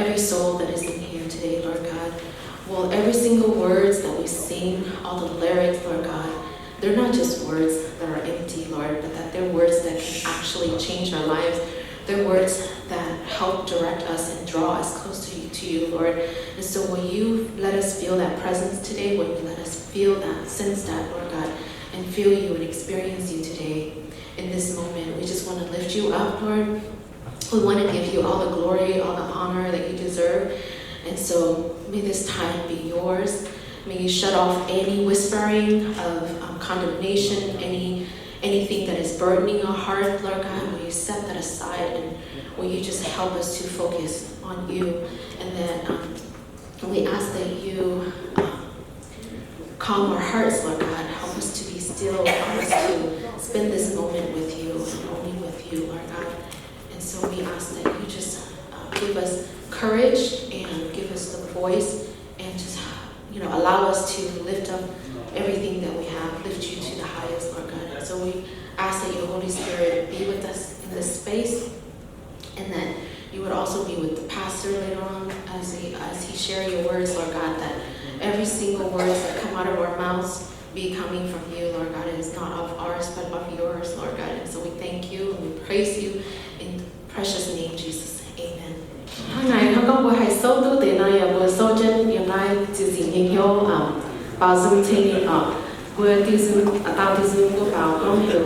every soul that is in here today, Lord God. Will every single words that we sing, all the lyrics, Lord God, they're not just words that are empty, Lord, but that they're words that can actually change our lives. They're words that help direct us and draw us close to you, to you, Lord. And so will you let us feel that presence today? Will you let us feel that, sense that, Lord God, and feel you and experience you today in this moment? We just want to lift you up, Lord. We want to give you all the glory, all the honor that you deserve. And so may this time be yours. May you shut off any whispering of, um, condemnation, any, anything that is burdening our heart, Lord God. Will you set that aside, and will you just help us to focus on you? And that, um, we ask that you, um, calm our hearts, Lord God. Help us to be still. Help us to spend this moment with you and only with you, Lord God. And so we ask that you just, uh, give us courage and give us the voice and just, you know, allow us to lift up everything that we have, lift you to the highest, Lord God. And so we ask that your Holy Spirit be with us in this space, and that you would also be with the pastor later on as he, as he share your words, Lord God, that every single words that come out of our mouths be coming from you, Lord God. It is not of ours, but of yours, Lord God. And so we thank you and we praise you in precious name, Jesus. Amen. Hnangv naaic, hnangv gorngv mbuo haih souv duqv deix nor, yaac mbuo souv jienv yiem naaiv ziepc nzingc nyei hnyouv, um, baaux nzung ceng ninh oc. Mbuo diuh nzung, dau diuh nzung mbuo baaux gorngv heuc,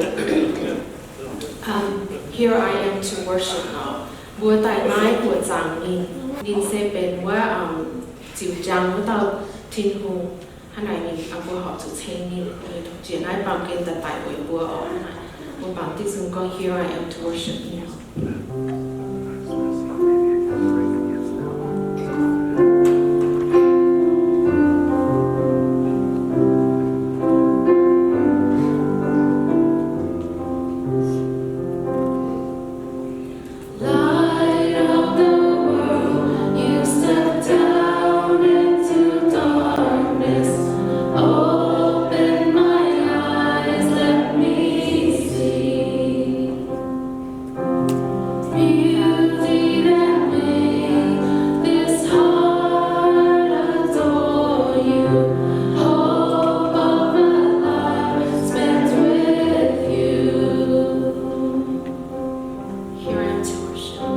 um, Here I am to worship oc. Mbuo daaih naaiv buoqc zaangc ninh. Ninh se benx wuov, um, ziux njang wuov dauh Tin-Hungh. Hnangv naaic ninh, mbuo horpc zuqc ceng ninh, ninh njiec naaiv baamh gen daaih daic weic mbuo oc. Hnangv naaic mbuo baaux diuh nzung gorngv, Here I am to worship you. Light of the world, you step down into darkness. Open my eyes, let me see. Beauty that made this heart adore you. Hope of a life spent with you. Here I am to worship.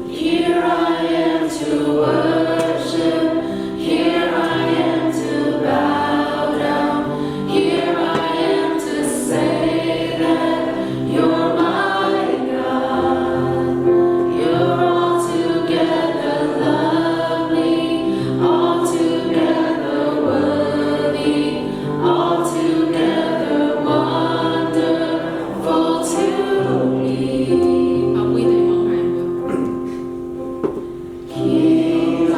Here I am to worship. Here I am to bow down. Here I am to say that you're my God. You're altogether lovely, altogether worthy, altogether wonderful. Fall to me. King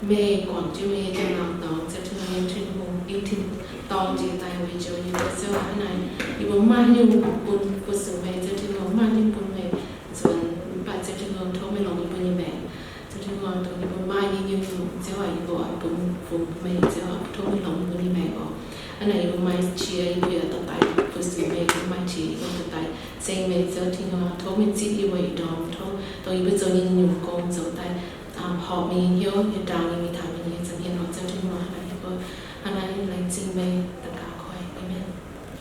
Meih guangc jienv meih nyei njang-laangc dorngx, Ziouv Tin-Hungh, yiem tin-dorngh jiex daaih weic jiex yie mbuo. Ziouv aac, hnangv naaic yie mbuo maaih nyungc bun fu-sux meih, Ziouv Tin-Hungh, maaih nyungc bun meih nzuonx. Mv baac Ziouv Tin-Hungh, tov meih longc yie mbuo nyei maengc. Ziouv Tin-Hungh, dongh yie mbuo maaih nyei nyungc-nyungc, Ziouv aac, yie mbuo oix bun fungx meih, Ziouv aac, tov meih longc yie mbuo nyei maengc oc. Hnangv naaic yie mbuo maaih qiex yie mbuo yaac dorh daaih fu-sux meih, yie mbuo maaih qiex yie mbuo dorh daaih ceng meih, Ziouv Tin-Hungh, tov meih zipv yie mbuo ih ndorm, tov dongh yie mbuo zoux nyei nyungc-nyungc gong zoux daaih horpc meih nyei hnyouv, yie ndaang nyei mingh taux meih nyei za'hmien oc, Ziouv Tin-Hungh. Hnangv naaic yie mbuo, hnangv naaic laengz zingh meih daux gaux kuaaic. Amen.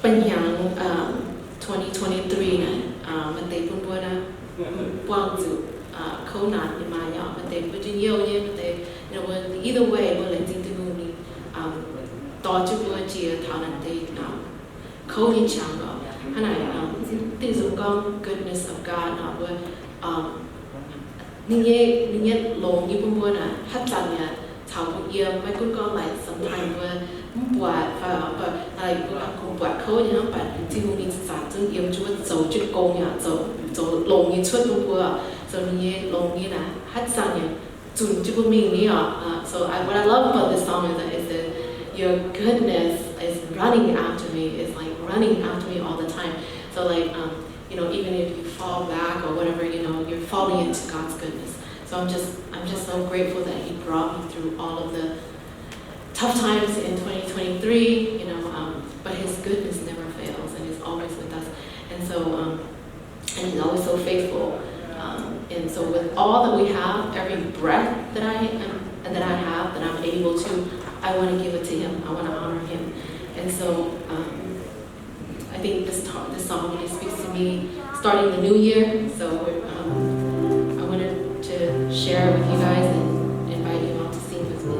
Ba'hnangx, um, twenty twenty-three naaic, um, maaih deix bun mbuo naaic buangh zuqc, uh, kouv naanc nyei maah, yaac maaih deix mbuo njien-youh nyei, maaih deix, you know, mbuo either way mbuo laengz zingh Tin-Hungh ninh, um, dorh jienv mbuo jiex taux naaic deix, um, kouv nyei qangx oc. Hnangv naaic, um, Tin-Hungh gorngv goodness of God oc, mbuo, um, ninh nyei, ninh nyei longx nyei bun mbuo naaic haaix zanc yaac caux mbuo yiem. Maiv gunv gorngv like sometimes mbuo mv buatc fai, but like mbuo kungx buatc kouv nyei hnangv, but Tin-Hungh ninh zanc-zanc zungv yiem jienv mbuo zoux jienv gong yaac zoux, zoux longx nyei cuotv bun mbuo. So ninh nyei longx nyei naaic haaix zanc yaac zunc jienv mbuo mingh ni oc. Uh, so I, what I love about this song is that it says, "Your goodness is running after me. It's like running after me all the time." So like, um, you know, even if you fall back or whatever, you know, you're falling into God's goodness. So I'm just, I'm just so grateful that He brought me through all of the tough times in twenty twenty-three, you know, um, but His goodness never fails and is always with us. And so, um, and He's always so faithful. Um, and so with all that we have, every breath that I am, and that I have, that I'm able to, I want to give it to Him. I want to honor Him. And so, um, I think this ta-, this song really speaks to me starting the new year. So, um, I wanted to share it with you guys and invite you all to sing with me.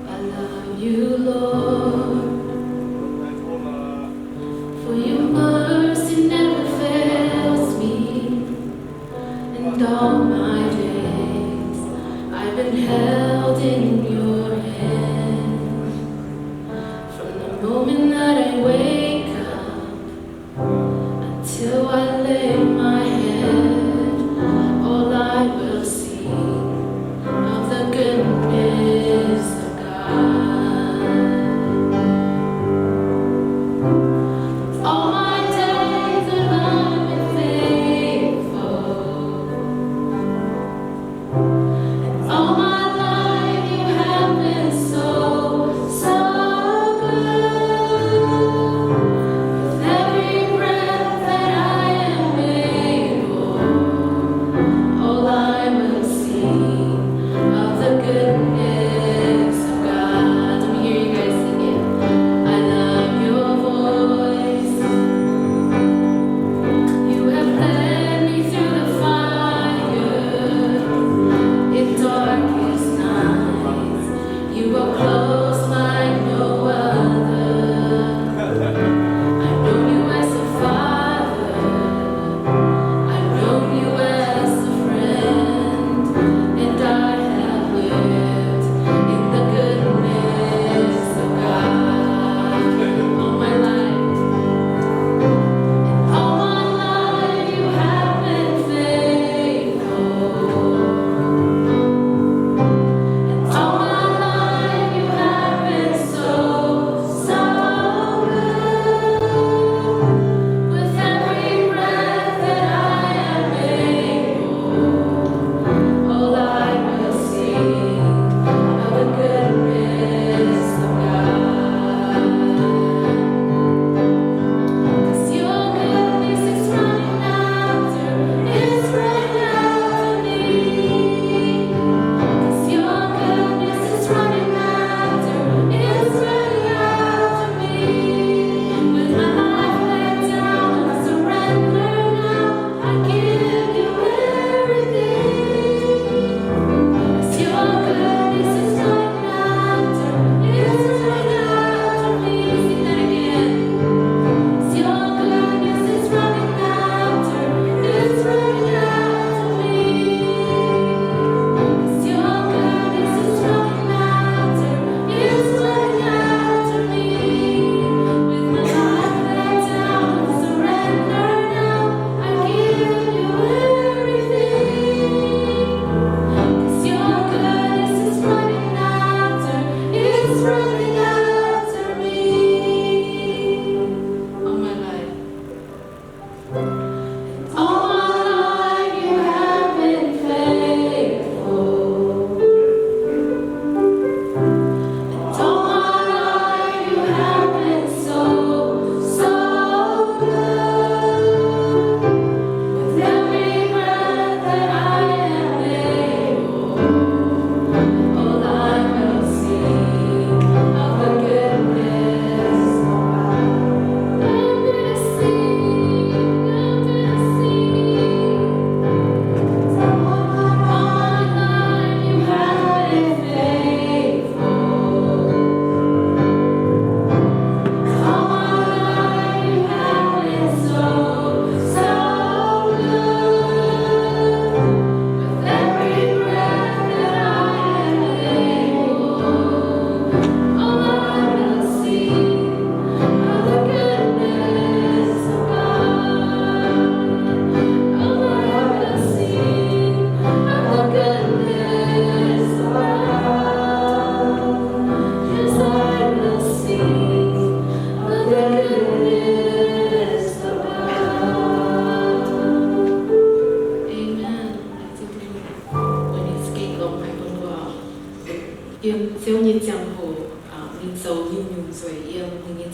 I love you, Lord, for your mercy never fails me. And all my days I've been held in your hand. From the moment that I wake up until I lay my head, all I will sing of the goodness of God. All my days have I been faithful. And all my life you have been so, so good.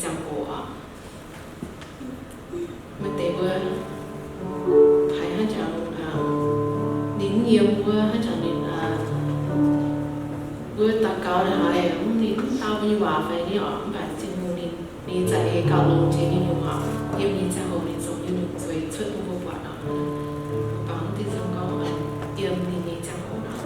ziangh hoc oc. Maaih deix mbuo haiz hnangv jangx ninh mv yiem wuov, hnangv jangx ninh, mbuo daux gaux haiz ninh mv dau mbuo nyei waac fai ni oc, mv baac Tin-Hungh ninh, ninh za'eix gauh longx jiex nyungc-nyungc oc. Yiem ninh ziangh hoc ninh zoux nyungc-nyungc zueiz cuotv bun mbuo buatc oc. Mbuo bangc mv deix ziangh gorngv yiem ninh nyei ziangh hoc oc.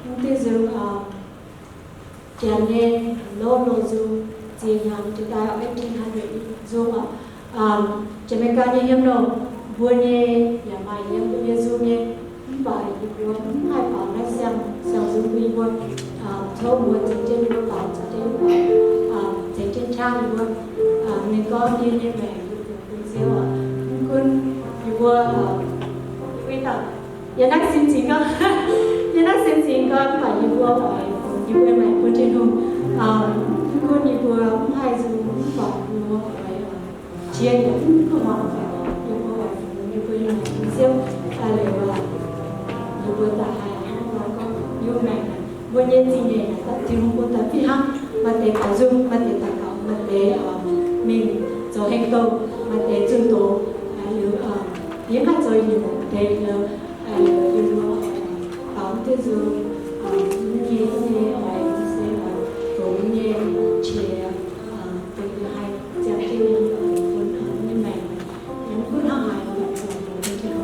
Mv diuh nzung, janx nyei loz-loz nzung, ziex hnyangx jiex daaih eighteen hundred nzung oc. Janx-Meigaa nyei hymnal, mbuo nyei yaac maaih yiem mbuo nyei nzung nyei, mv baac yie mbuo mv haih baaux naaiv siang, siang nzung bun yie mbuo tov mbuo ceix jienv yie mbuo baaux, ceix jienv, ceix jienv qaqv yie mbuo. Ninh gorngv yie nyei maengc yie bungx bun Ziouv oc. Mv gunv yie mbuo, yie mbuo daaih, yie naaiv sin zingx gorngv, yie naaiv sin zingx gorngv, mv baac yie mbuo oix bungx yie mbuo maengc bun Tin-Hungh. Mv gunv yie mbuo mv haih nzung, mv baac yie mbuo oix qiex yietc mv duqv muangx, yie mbuo oix bungx yie mbuo nyei maengc bun Ziouv. Daaih liuz, yie mbuo daaih haih hnangv nor gorngv, yie maengc naaic, mbuo nyei zingh nyeic naaic, daaih Tin-Hungh bun daaih fih hnangv. Maaih deix taux nzung, maaih deix daux gaux, maaih deix, Hengx dongh maaih deix zunh doz, liuz yie maiv zoux nyungc deix, liuz yie mbuo baaux mv duqv nzung, mv nyei, mv nyei oix se oix doz mv nyei qiex, dongh yie haih ziangh jienv bun mv nyei maengc, mv gunv hnangv haaix, oix doz mv nyei.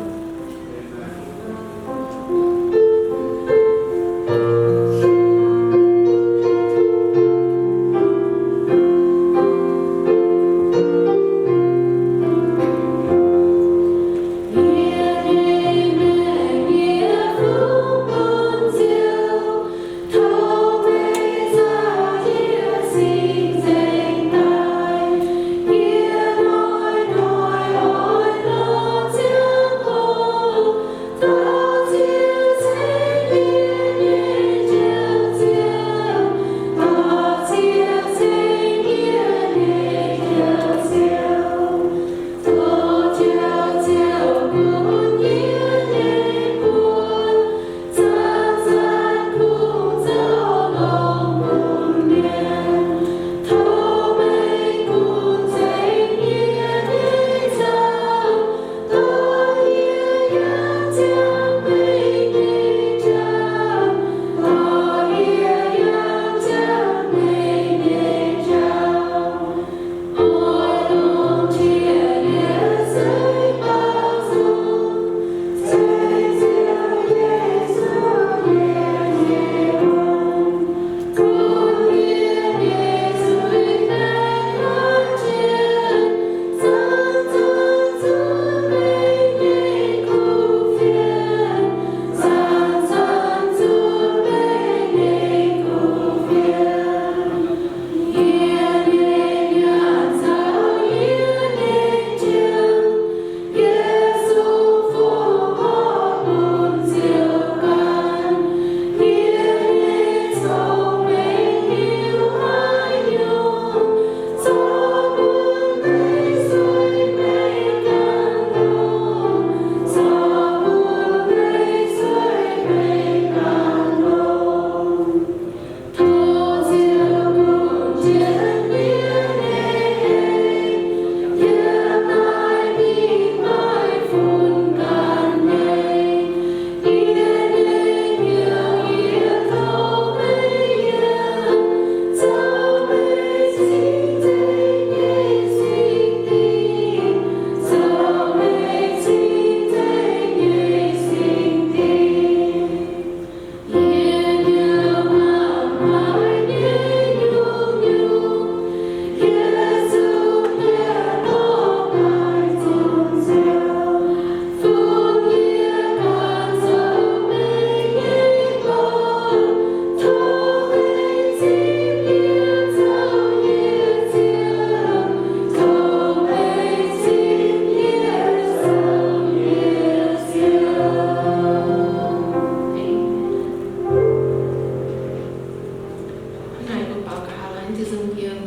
Hnangv naaic mbuo baaux nqa'haav laanh diuh nzung yiem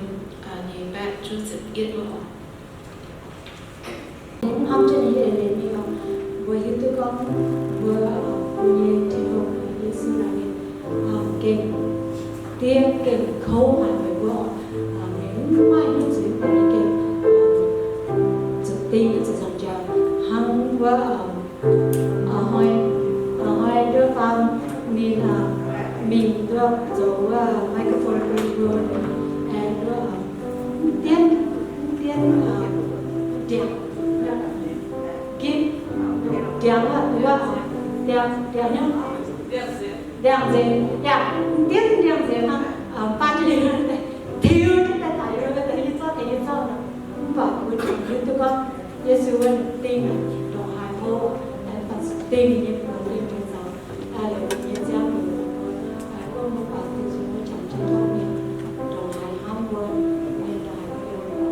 nyei baeqv juov ziepc yietv wuov oc. Hnamv jienv nyei eix leiz mingh oc, mbuo hiuv duqv gorngv mbuo, mbuo nyei Tin-Hungh Yesu naaic ninh gengh diev gengh kouv haic meih mbuo oc. Ninh mv maaih hnyouv zuiz, ninh gengh zuqc ding, zuqc caux njaaux hnangv wuov hnoi, hnoi nduov faam ninh mingh nduov zoux wuov microphone bun mbuo, aengx nduov mv dienv, mv dienv ndiangx, gitv ndiangx wuov, ndiangx, ndiangx hnyouv, ndiangx nzengc, yaac mv dienv ndiangx nzengc hnangv, baac ninh tiux jienv daaih taux yie mbuo deix nyei zorqv, deix nyei zorqv nor. Mv baac mbuo hiuv duqv gorngv Yesu wuov ding ndongc haaix hlo, aengx baac ding nyei mbuox ding nyei zaux, daaih liuz nyei ziangh mbuox mbuo, gorngv mbuo baac ding zuqc mbuo jangx jienv gorngv mienh ndongc haaix hnamv mbuo, mienh ndongc haaix mbuo.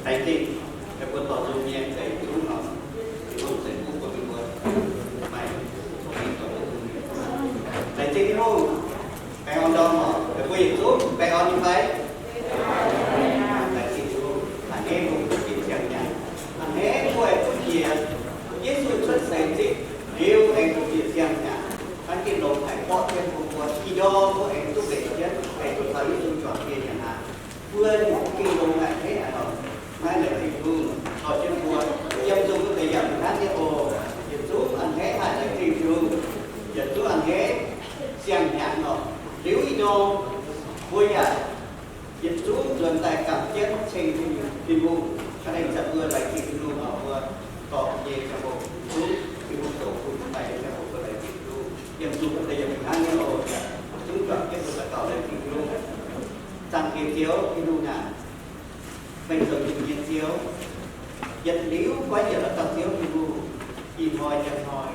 Laengz zingh meih mbuo dorh nzung mienh zeix zungv nor, Tin-Hungh ceix fuqv bun meih mbuo. Maaih Tin-Hungh dorh nzung mienh. Laengz zingh Tin-Hungh. Baengh orn ndorm oc. Meih mbuo yietc zungv baengh orn nyei fai? Laengz zingh Tin-Hungh. A'hneiv mbuo bieqc siang-hnyangx. A'hneiv mbuo aengx duqv njiec Yesu cuotv seix zipv liuz aengx duqv bieqc siang-hnyangx. Hnangv gengh longx haic, borqv jienv bun mbuo. Ih ndorm mbuo aengx duqv mbenc jienv, aengx duqv taux Yesu juangc dieh nyanc aqv. Mbuo ninh za'gengh longx haic hneiv aqv nor. Naaiv laengz zingh Tin-Hungh dorh jienv mbuo yiem nzung deix yaac hnangv nyei oc. Yietc zungv a'hneiv haic, laengz zingh Tin-Hungh. Yietc zungv a'hneiv siang-hnyangx nor. Liuz ih ndorm mbuo yaac yietc zungv nzuonx daaih gapv jienv ceng Tin-Hungh. Hnangv naaiv zanc mbuo laengz zingh Tin-Hungh oc, mbuo dorh nyei ziangh hoc zungv Tin-Hungh zoux bun daaih nyei ziangh hoc mbuo laengz zingh Tin-Hungh. Yiem nzung deix yaac hnangv nyei oc. Zungv juangc jienv mbuo daux gaux laengz zingh Tin-Hungh. Zaangc Diex Ziouv Tin-Hungh aac, meih zoux yie mbuo nyei Ziouv. Yietc liuz goiv yietc dauh dauh Ziouv Tin-Hungh, ih hnoi njang hnoi,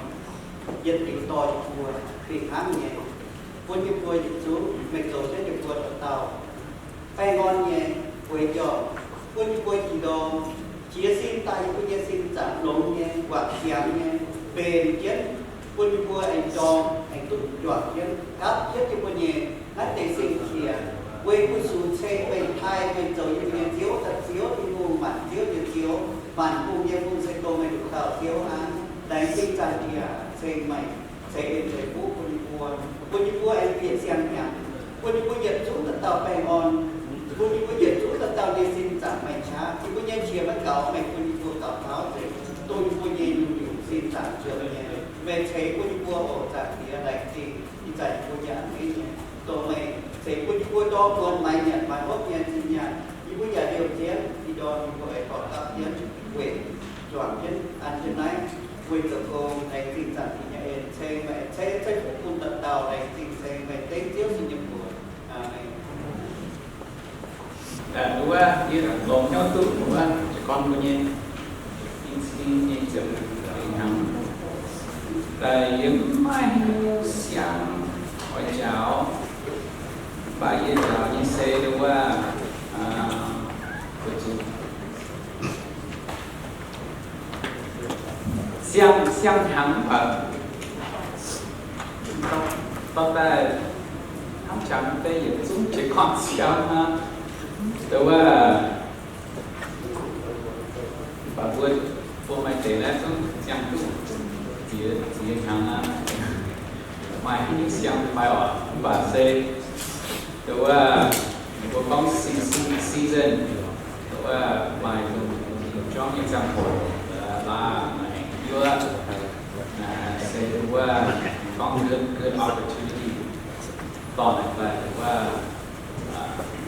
yietc liuz dorh yie mbuo fih hnangv nyei, bun yie mbuo yietc zungv meih zoux jienv yie mbuo dauh dauh baengh orn nyei bueix njormh, bun yie mbuo ih ndorm jiez sin daaih yie mbuo nyei sin zaangc longx nyei, waac ziangx nyei, mbenc jienv, bun yie mbuo aengx njormh aengx duqv juangc jienv, gapv jienv yie mbuo nyei naaiv deix sing-qiex, weic gu sux ceng meih taaih meih zoux yie mbuo nyei Ziouv, daaih Ziouv Tin-Hungh, maanc ziouv nyei Ziouv, maanc bung nyei bung se dongh meih nduqc dauh Ziouv aqv. Laengz zingh Zaangc Diex, ceng meih ceix en ceix fuqv bun yie mbuo, bun yie mbuo aengx bieqc siang-hnyangx, bun yie mbuo yietc zungv dauh dauh baengh orn, bun yie mbuo yietc zungv dauh dauh nyei sin zaangc meih qaqv. Yie mbuo nyei qiex maiv gaux, meih bun yie mbuo gaux taux nzengc, dongh yie mbuo nyei nyungc-nyungc sin zaangc nzuonx nyei. Meih ceix bun yie mbuo oc, Zaangc Diex, laengz zingh ih zanc yie mbuo yaac a'hneiv nyei, dongh meih ceix bun yie mbuo ndorm muonz maaiz nyanc maaiz hopv nyei zinh nyaanh, yie mbuo yaac liouh jienv ih ndorm yie mbuo aengx dorh gapv jienv weic juangc jienv an jienv naaiv weic zoux gong. Laengz zingh Zaangc Diex nyei en, ceng meih ceix ceix fuqv bun dauh dauh. Laengz zingh ceng meih dengv Ziouv Yesu nyei mbuox. Wuov, yie longc hnyouv duqv wuov, jiez gorn mbuo nyei, nyei ziepc hnangv. Daaih yie maiv hnyouv siang oix njaaux, mv baac yie njaaux nyei se wuov, siang, siang hnyangx mv baac dorh daaih hnamv jangx deix yietc zungv jiez gorn siang aqv. Wuov, mv baac mbuo, mbuo maaih deix naaiv zungv ziangh duqv ziex, ziex hnyangx aqv. Maaih haaix nyungc siang fai oc, mv baac se wuov, mbuo gorngv se-, se-, season, wuov maaih lungh, lungh jauv nyei ziangh hoc, laaix maaih yuoqv, se wuov gorngv good, good opportunity dorh naaic daaih wuov,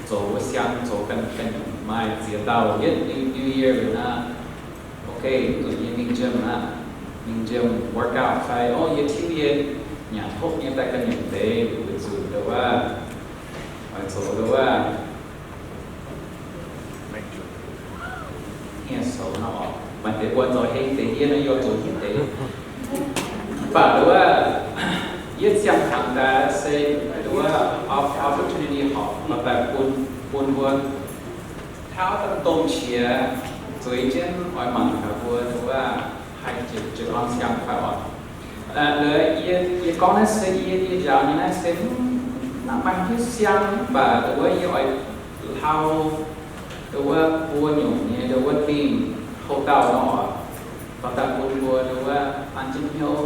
zoux wuov siang zoux ganh, ganh maaih ziex dauh yietv New, New Year nor. Ok, mv zuqc yie mingh gym aqv, mingh gym workout fai, o, yie tiuv yie nyanc hopv nyei daaih ganh nyungc deix, weic zuqc wuov, oix zoux wuov, hniev-soux nor, maaih deix mbuo zoux hei deix, yie nor yie zoux hniev deix. Mv baac wuov, yietv siang-hnyangx daaih se wuov op-, opportunity horpc daaih bun, bun mbuo taux daaih domh qiex zueiz jienv oix mangc gaax mbuo wuov haih jiez, jiez gorn siang fai oc. Yie, yie gorngv naaiv se yie, yie njaaux nyei naaiv se mv, mv maaih haaix nyungc siang, mv baac wuov yie oix hlauv wuov buo nyungc nyei wuov dingh houv dauh nor, dorh daaih bun mbuo wuov an jienv hnyouv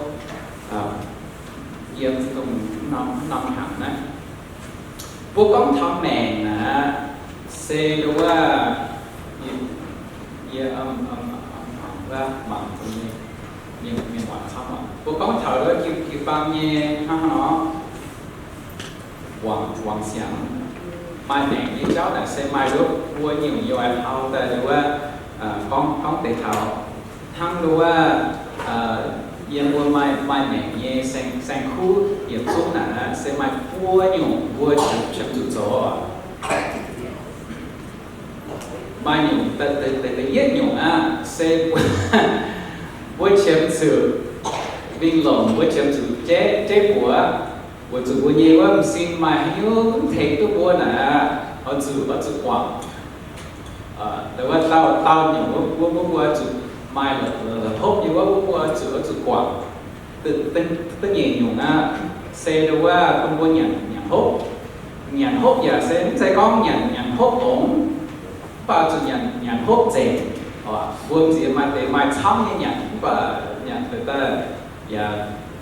yiem dongh norm hnyangx naaiv. Mbuo gorngv taux maengc naaic, se wuov, yie, yie, mangc, mangc, mienh muoz camv oc. Mbuo gorngv taux wuov jiu, jiu-baang nyei hnangv nor, wangc, wangc siangx. Maaih maengc nyei jauv naaic se maaih wuov buo nyungc yie oix hlauv daaih wuov, gorngv, gorngv deix taux hnangv wuov, yiem mbuo maaih, maaih maengc nyei saeng, saeng-kuv yietc zungv naaic se maaih buo nyungc mbuo qiemx, qiemx zuqc zoux. Maaih nyungc, da'yietv nyungc aqv, se mbuo qiemx zuqc mingh longc, mbuo qiemx zuqc jeiv, jeiv buoz, weic zuqc mbuo nyei wuov m'zing maaih haaix nyungc mv tengx duqv mbuo naaic, oix zuqc, oix zuqc guangc. Wuov dauh, dauh nyungc wuov, wuov, wuov mbuo zuqc maaih la'hopv nyei wuov, wuov mbuo zuqc, oix zuqc guangc. Da'nyeic nyungc aqv, se wuov bun mbuo nyanc, nyanc hopv. Nyanc hopv yaac se mv zeiz gorngv nyanc, nyanc hopv longx, mv baac zuqc nyanc, nyanc hopv nzengc. Mbuo m'nziex maaih deix maaih camv nyei nyanc, mv baac nyanc deix daaih yaac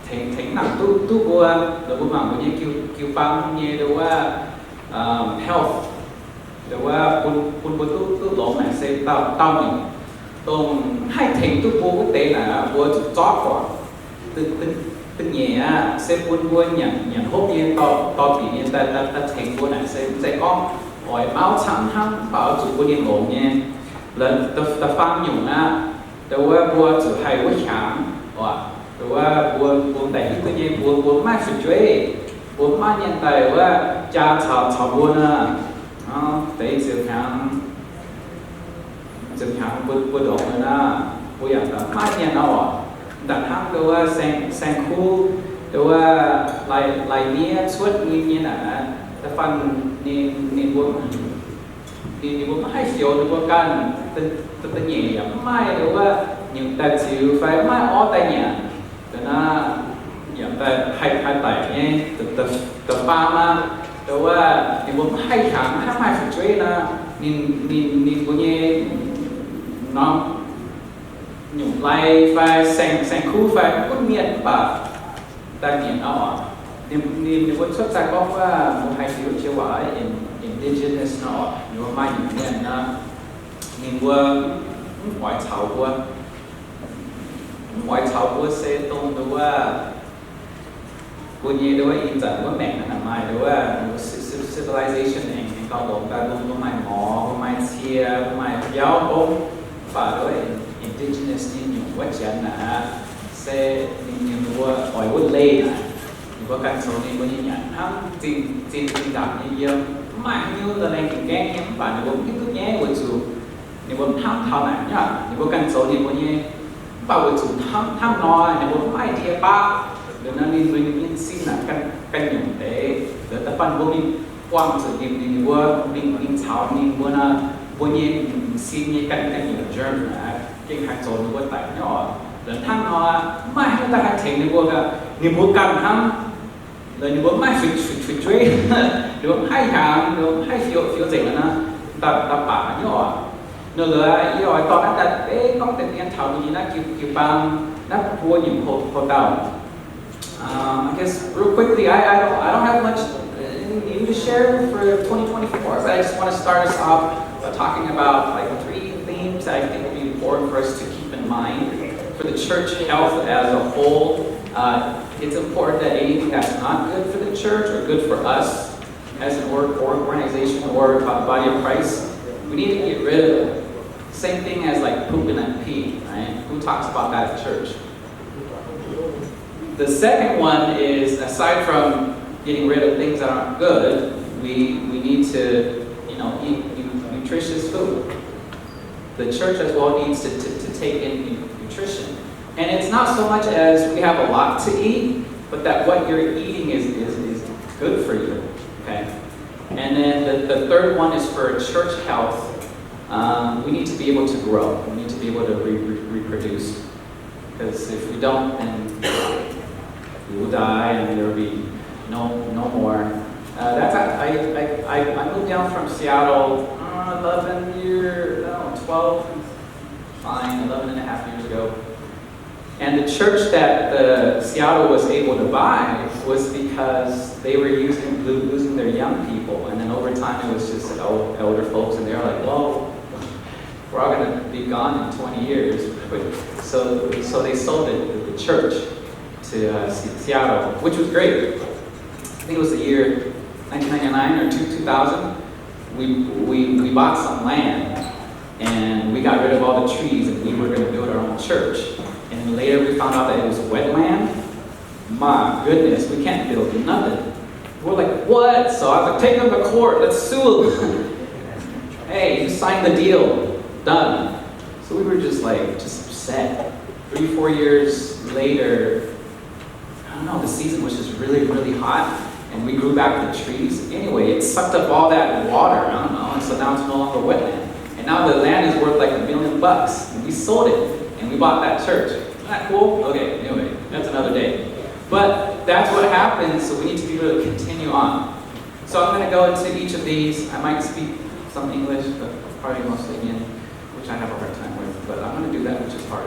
tengx, tengx nangc duqv, duqv mbuo, lorz mbuo mangc mbuo nyei jiu, jiu-baang nyei wuov, health, wuov bun, bun mbuo duqv, duqv longx naaic se dauh, dauh nyungc. Dongh mv haih tengx duqv mbuo wuov deix naaic, mbuo zuqc zorqv guangc. Da'nyeic aqv, se bun mbuo nyanc, nyanc hopv nyei dorh, dorh bieqc nyei daaih, daaih tengx mbuo naaic se mv zeiz gorngv oix mauv camv hnangv, mv baac oix zuqc bun ninh longx nyei. Da'faam nyungc aqv, wuov mbuo zuqc haih wuov hiaangx, wuov mbuo, mbuo daaih hiuv duqv nyei, mbuo, mbuo mv maaih fu'jueiv, mbuo mv maaih mienh daaih wuov jaa caux, caux mbuo nor, deix ziepc hnyangx, ziepc hnyangx mbuo, mbuo ndongc naaiv, mbuo yaac mv maaih mienh nor. Da'hnangv wuov saeng, saeng-kuv, wuov lai, lai-miev cuotv nyei, nyei naaic, da'faanh ninh, ninh mbuo, ninh, ninh mbuo mv haih fioux ninh mbuo ganh, da'nyeic yaac mv maaih wuov nyungc daaih ziux fai mv maaih orv daaih nyanc. Da'naaiv yaac daaih haih, haih daic nyei. Da'faam aqv, wuov ninh mbuo mv haih hiaangx, mv haih maaih fu'jueiv nor, ninh, ninh, ninh mbuo nyei norm nyungc lai fai saeng, saeng-kuv fai gunv mienh mv baac daaih mietc nor, ninh, ninh mbuo cuotv daaih gorngv wuov mbuo haih fioux jiex waac in-, indigenous nor, ninh mbuo maaih nyungc mienh nor, ninh mbuo mv oix caux mbuo, mv oix caux mbuo se dongh wuov mbuo nyei wuov ih zanc wuov maengc naaic maaih wuov civilization aengx, aengx gauh longx daaih, mbuo maaih ngorc, mbuo maaih cie, mbuo maaih biauv gomv, mv baac wuov indigenous nyei nyungc wuov janx naaic se ninh, ninh mbuo oix wuov leih naaic, Mbuo ganh zoux ninh mbuo nyei nyanc hnangv zinh, zinh, zinh ndaangc nyei yiem, mv maaih haaix nyungc daaih laengz zingh gaengh nyei, mv baac ninh mbuo mv hiuv duqv nyei weic zuqc ninh mbuo hnamv taux naaic nyei aac, ninh mbuo ganh zoux ninh mbuo nyei. Mv baac weic zuqc hnangv, hnangv nor ninh mbuo mv maaih die baav, liuz nor ninh mbuo nyei sin naaic ganh, ganh nyungc deix. Liuz da'faanh mbuo mingh buangh zuqc ninh, ninh mbuo mingh, mingh caux ninh mbuo nor, mbuo nyei m'sin nyei ganh, ganh nyungc germ naaic gengh haih zoux ninh mbuo daic nyei oc. Liuz hnangv nor mv maaih haaix nyungc daaih haih tengx ninh mbuo gaax, ninh mbuo ganh hnamv. Liuz ninh mbuo mv haih fu'jueiv, ninh mbuo mv haih hnyangx, ninh mbuo mv haih fioux, fioux nzengc nor, daaih, daaih baac nyei oc. Nor liuz yie oix dorh naaiv daaih beiv gorngv deix dien taux mbuo nyei naaiv jiu, jiu-baang naaiv buo nyungc ho, ho dauh. Um, I guess real quickly, I, I don't, I don't have much, uh, new to share for twenty twenty-four, but I just want to start us off by talking about, like, three themes that I think will be important for us to keep in mind for the church health as a whole. Uh, it's important that anything that's not good for the church or good for us as an org-, organization or bo-, body of Christ, we need to get rid of it. Same thing as, like, poop and pee, right? Who talks about that at church? The second one is, aside from getting rid of things that aren't good, we, we need to, you know, eat nu-, nutritious food. The church as well needs to, to, to take in nu-, nutrition. And it's not so much as we have a lot to eat, but that what you're eating is, is, is good for you. Okay? And then the, the third one is for church health. Um, we need to be able to grow. We need to be able to re-, re-, reproduce. Because if we don't, then we will die and there will be no, no more. Uh, that's, I, I, I, I moved down from Seattle, uh, eleven years, no, twelve, fine, eleven and a half years ago. And the church that the Seattle was able to buy was because they were using, lo-, losing their young people. And then over time, it was just el-, elder folks, and they're like, "Well, we're all gonna be gone in twenty years." So, so they sold it, the church, to, uh, Se-, Seattle, which was great. I think it was the year nineteen ninety-nine or two, two thousand. We, we, we bought some land and we got rid of all the trees and we were gonna build our own church. And later we found out that it was wetland. My goodness, we can't build nothing. We're like, "What?" So I was like, "Take them to court. Let's sue them." "Hey, you signed the deal. Done." So we were just like, just upset. Three, four years later, I don't know, the season was just really, really hot, and we grew back the trees. Anyway, it sucked up all that water, I don't know, and so now it's no longer wetland. And now the land is worth, like, a million bucks, and we sold it, and we bought that church. Isn't that cool? Okay, anyway, that's another day. But that's what happened, so we need to be able to continue on. So I'm gonna go into each of these. I might speak some English, but probably mostly Mien, which I have a hard time with, but I'm gonna do that, which is hard.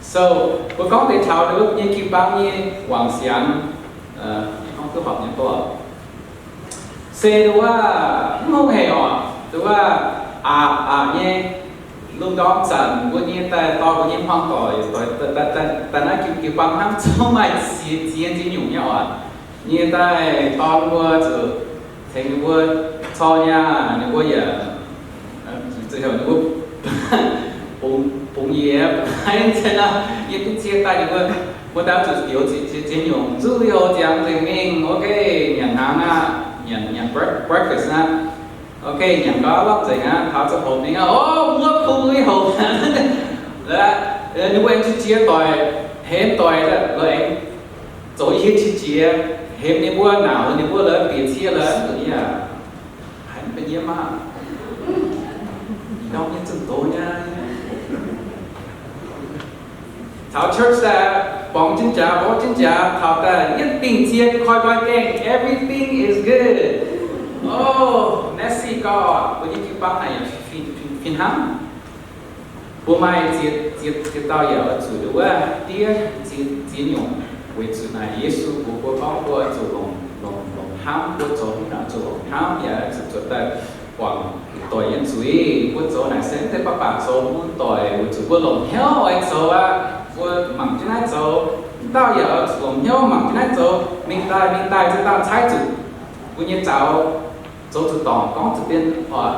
So, mbuo gorngv deix taux nduov nyei jiu-baang nyei wangc siangx, gorngv duqv horpc nyei gorx. Se nduov mv hungh hec oc, nduov aqc, aqc nyei, lungh ndorm zanc mbuo nyei daaih dorh mbuo nyei hmuangv doic, doic, daaih, daaih, daaih naaiv jiu, jiu-baang hnamv zungv maaih ziex, ziex nyungc nyei oc. Nyei daaih dorh mbuo zuqc tengx ninh mbuo cor nyei, ninh mbuo yaac, zuqc heuc ninh mbuo bungx, bungx yie, yie duqv cie daaih ninh mbuo, mbuo daaih zuqc bioux ziex, ziex nyungc, zuqc liouh ziangx nzengc mingh, ok, nyanc hnaangx aqv, nyanc, nyanc break-, breakfast aqv. Ok, nyanc gau, lamh nzengc aqv, taux ziangh hoc mingh aqv, o, mbuo kungx lui hoc. Ninh mbuo aengx qiex jiez doic, hemx doic, lorz aengx zoux yie qiex jiez, hemx ninh mbuo, nauc ninh mbuo lorz bieqc cie lorz, yaac haiz mv benx yiem aqv. Ndorm nyei zungh doz nyei. Taux church daaih, borngz jienv jaax, borngz jienv jaax, taux daaih yietv dingh cie koi nqoi gaengh, everything is good. O, naaiv se gorngv mbuo nyei jiu-baang naaic yaac fih, fih, fih hnangv. Mbuo maaih ziex, ziex, ziex dauh yaac oix zuqc nduov wuov diev ziex, ziex nyungc, weic zuqc naaic Yesu mbuox mbuo gorngv mbuo zuqc longc, longc, longc hnamv, mbuo zoux haaix nyungc zuqc longc hnamv, yaac zuqc zuotc daaih guangc doic nyei zuiz. Mbuo zoux naaic se mv zeiz baav baac zoux mun doic, weic zuqc mbuo longc hnyouv oix zoux aqv. Mbuo mangc jienv naaiv zoux, dauh yaac oix zuqc longc hnyouv mangc jienv naaiv zoux, mingh daaih, mingh daaih, zinh dauh caaiv zuqc mbuo nyei zaux zoux zuqc dorngc gorngv zuqc dien oc,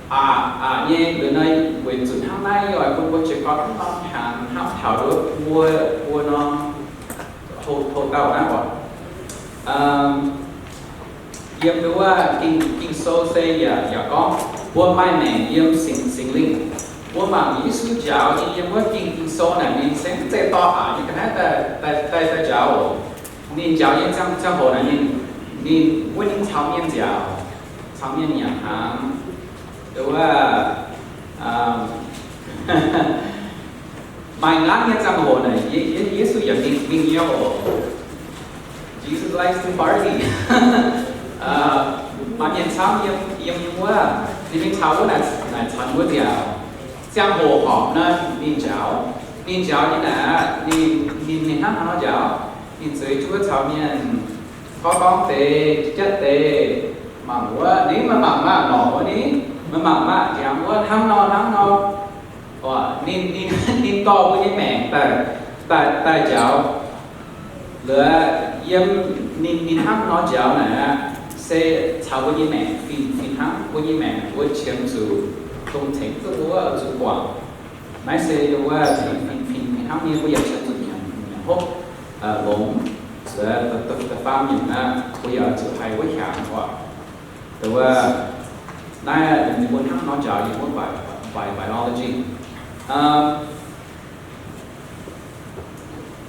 aqc, aqc nyei liuz naaiv, weic zuqc hnangv naaiv yie oix bun mbuo jiez gorn hnangv nor hnyangx hnamv taux nduov mbuo, mbuo nor, Tov, tov dauh naaiv oc. Yiem wuov Ging-Sou se yaac, yaac gorngv mbuo maaih maengc yiem Singx, Singx Lingh. Mbuo mangc Yesu njaaux nyei yiem wuov Ging, Ging-Sou naaic, ninh se mv zeiz dorh aqc nyei ga'naaiv daaih, daaih, daaih njaaux oc. Ninh njaaux nyei ziangh, ziangh hoc naaic ninh, ninh wuov ninh caux mienh nziaauc, caux mienh nyanc hnaangx, wuov, maaih nqaatv nyei ziangh hoc naaic, Ye-, Ye-, Yesu yaac mingh, mingh nyei oc. Jesus likes to party. Maaih mienh camv yiem, yiem, yiem wuov, ninh mingh caux wuov naaic, naaic caux mbuo nziaauc. Ziangh hoc horpc nor ninh njaaux, ninh njaaux nyei naaic, ninh, ninh, ninh hnangv haaix nor njaaux? Ninh zueiz juov caux mienh gorngv gorngv deix, jatv deix, mangc wuov, ninh maiv mangc maah, lorqc wuov, ninh maiv mangc maah, ndiangx wuov, hnangv nor, hnangv nor. Ninh, ninh, ninh dorh mbuo nyei maengc daaih, daaih, daaih njaaux. Lorqc, yiem ninh, ninh hnangv nor njaaux naaic aqv, se caux mbuo nyei maengc fih, fih hnangv. Mbuo nyei maengc mbuo qiemx zuqc dongh tengx duqv mbuo zuqc guangc. Naaiv se wuov fih, fih, fih, fih hnangv nyei, mbuo yaac qiemx zuqc nyanc, nyanc hopv, longx, zuqc da'faam nyanc aqv, mbuo yaac zuqc haih wuov hiaangx oc. Wuov, naaiv ninh mbuo hnangv nor njaaux yiem wuov bi-, bi-, biology.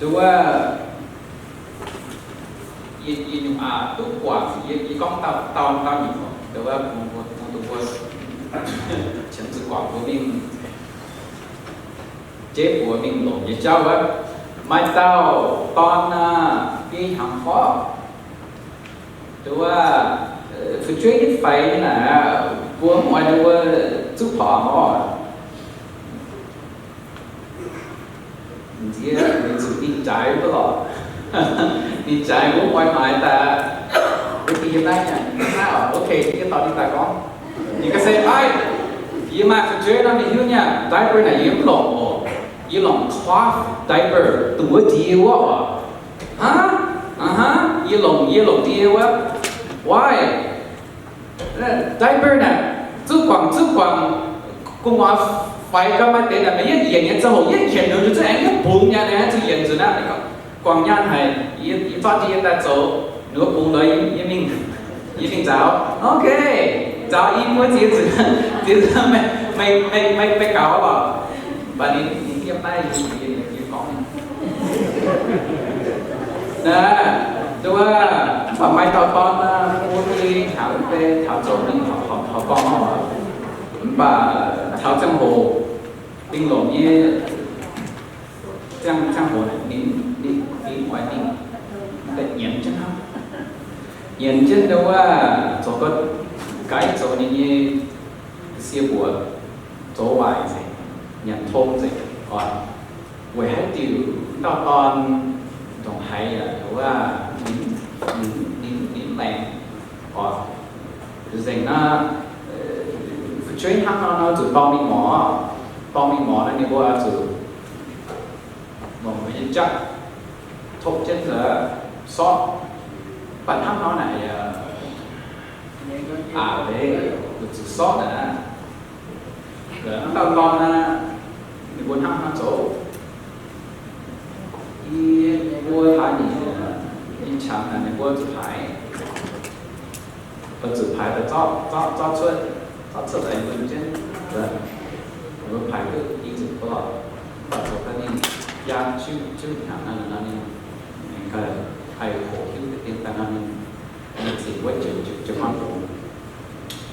Wuov, yie, yie nyungc aqc duqv guangc, yie, yie gorngv dauh, dauh, dauh nyungc, wuov, mbuo, mbuo, mbuo, mbuo qiemx zuqc guangc mbuo mingh jeiv buoz mingh longc nyei jauv wuov. Maaih dauh dorn aah, biei hnyangx fov, wuov, fu'jueiv nyei faix nyei naaic, mbuo mv oix ninh mbuo zuqv porc oc. Nziex, weic zuqc ninh jaaix wuov lorqc. Ninh jaaix mbuo mv oix maaiz daaih. Mbuo bieqc yiem naaiv nyanc, naaiv oc, okay, yie dorh ninh daaih gorngv. Ninh ga'sie, Aav, yie maaih fu'jueiv nor, ninh hiuv nyei aqv, diaper naaic yie mv longc oc. Yie longc cloth diaper, dongh wuov ndie wuov oc. Aav, aav, yie longc, yie longc ndie wuov. Why? Diaper naaic, zuqv guangc, zuqv guangc, gu'nguaaz faix gau maaih deix naaic, meih yietv yienc nyei ziangh hoc yietv qiemx nduqc nzunc zungv aengx yietv bungx nyanc, aengx zuqc yienc nzunc aqv. Guangc nyaanh haic, yie, yie zorqv ndie daaih zoux, ninh mbuo bungx loz yie mingh, yie mingh nzaaux. Okay, nzaaux i buo ziex nzunc, ziex nzunc meih, meih, meih, meih gaux lorqc. Mv baac ninh, ninh yiem naaiv, yie, yie, yie gorngv naaiv, nduov, mv baac maaih dauh dorn, mbuo mingh taux deix, taux zoux ninh taux, taux, taux gorngv oc. Mv baac taux ziangh hoc, mingh longc nyei ziangh, ziangh hoc ninh, ninh, ninh oix mingh, mv baac nyiemz jienv hnangv. Nyiemz jienv nduov, zoux gau, gaiv zoux ninh nyei ga'sie mbuoqc, zoux waaic nzengc, nyanc tong nzengc oc. Weic haaix diuc dauh dorn ndongc haaix yaac wuov, ninh, ninh, ninh, ninh maengc oc. Nzengc naaiv, fu'jueiv hnangv nor, nor zuqc dorng mingh ngorc, dorng mingh ngorc naaiv ninh mbuo zuqc longc mbuo nyei jatv topv jienv nzengc sortv. Mv baac hnangv nor naaic, aqc deix zuqc sortv naaic. Dauh dorn naaic, ninh mbuo hnangv haaix zoux? Yie mbuo haaix nyungc, yie qangx naaic ninh mbuo zuqc haiz, zuqc paaix daaih zorqv, zorqv, zorqv cuotv, zorqv cuotv daaih nzuonx jienv. Mbuo paaix duqv i zuqc gorngv, mv baac zoux daaih ninh yaan jiuv, jiuv hnyangx naaiv nor ninh, ninh gaax haih hoqc hiuv deix dien daaih nor ninh, ninh zingc wuov jiu, jiu, jiu-baang longx.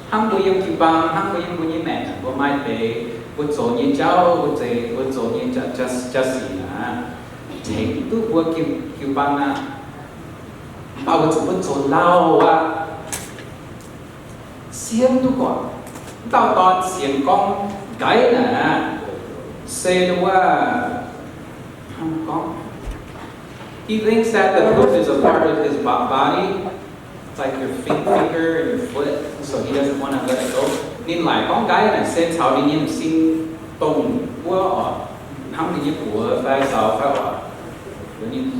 Hnangv mbuo yiem jiu-baang, hnangv mbuo yiem mbuo nyei maengc, mbuo maaih deix mbuo zoux nyei jauv, mbuo zeiz, mbuo zoux nyei jaa, jaa, jaa-sic naaic, tengx duqv mbuo jiu, jiu-baang naaic. Mv baac weic zuqc mbuo zoux lauh aqv, siemv duqv guangc. Mv dauh dorn sienx gorngv nqaiv naaic, se wuov, hnangv gorngv, he thinks that the poop is a part of his bo-, body, it's like your fin-, finger and your foot, so he doesn't want to let it go. Ninh laaic gorngv nqaiv naaic se caux ninh nyei m'zing dongh wuov oc, hnangv ninh nyei buoz fai zaux fai oc. Ninh,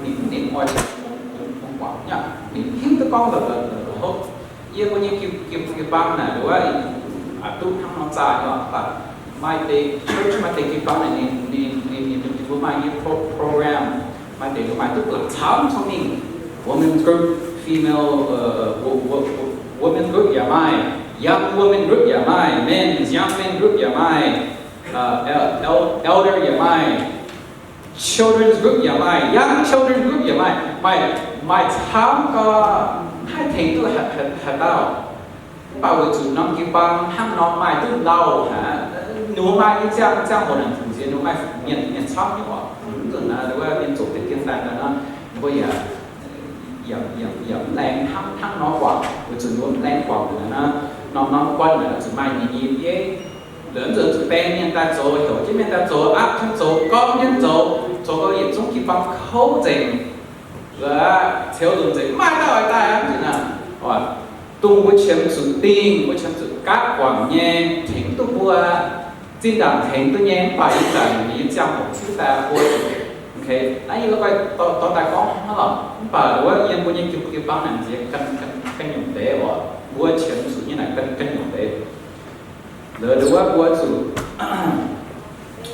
ninh, ninh oix bungx, bungx, bungx guangc nyei, ninh hiuv duqv gorngv la'hopv. Yie mbuo nyei jiu, jiu, jiu-baang naaic wuov, aqc duqv hnangv nor zaah nyei, mv baac maaih deix church, maaih deix jiu-baang naaic ninh, ninh, ninh, ninh, ninh mbuo maaih nyei pro-, program, Maaih deix maaih duqv buatc camv cong mingh. Women's group, female, uh, wo- wo- wo- women group yaac maaih, young women group yaac maaih, men's, young men group yaac maaih, uh, el- el- elder yaac maaih, children's group yaac maaih, young children group yaac maaih, maaih, maaih camv gau, haih tengx duqv haaix dauh. Mv baac weic zuqc norm jiu-baang hnangv nor maaih duqv lauh haic, ninh mbuo maaih nyei ziangh ziangh hoc naaic nziex ninh mbuo maaih mienh mienh camv nyei oc. Mv nzunc naaiv wuov mienh zuqc deix dien daaih nor, ninh mbuo yaac yaac yaac yaac mv laengz hnangv hnangv nor guangc, weic zuqc ninh mbuo mv laengz guangc naaic nor, norm norm guanh naaic zuqc maaih ninh nyei bieiv. Lorqc mv nzunc zuqc baeng mienh daaih zoux, heuc jienv mienh daaih zoux, aapv jienv zoux, gorngv jienv zoux, zoux gau yietc zungv jiu-baang kouv nzengc. Lorqc, ceux lunc nzengc, maaih dauh oix daaih aqv nzunc naaic. Dongh mbuo qiemx zuqc dingh, mbuo qiemx zuqc gaatv guangc nyei, tengx duqv mbuo, zinh ndaangc tengx duqv nyei, mv baac ih zanc ninh nyei ziangh hoc tiuv daaih mbuo, naaiv yie gorngv dorh daaih gorngv hnangv lorqc. Mv baac wuov yiem mbuo nyei jiu-baang naaic nziex ganh nyungc deix oc, mbuo qiemx zuqc nyei naaic ganh nyungc deix. Lorqc, wuov mbuo zuqc,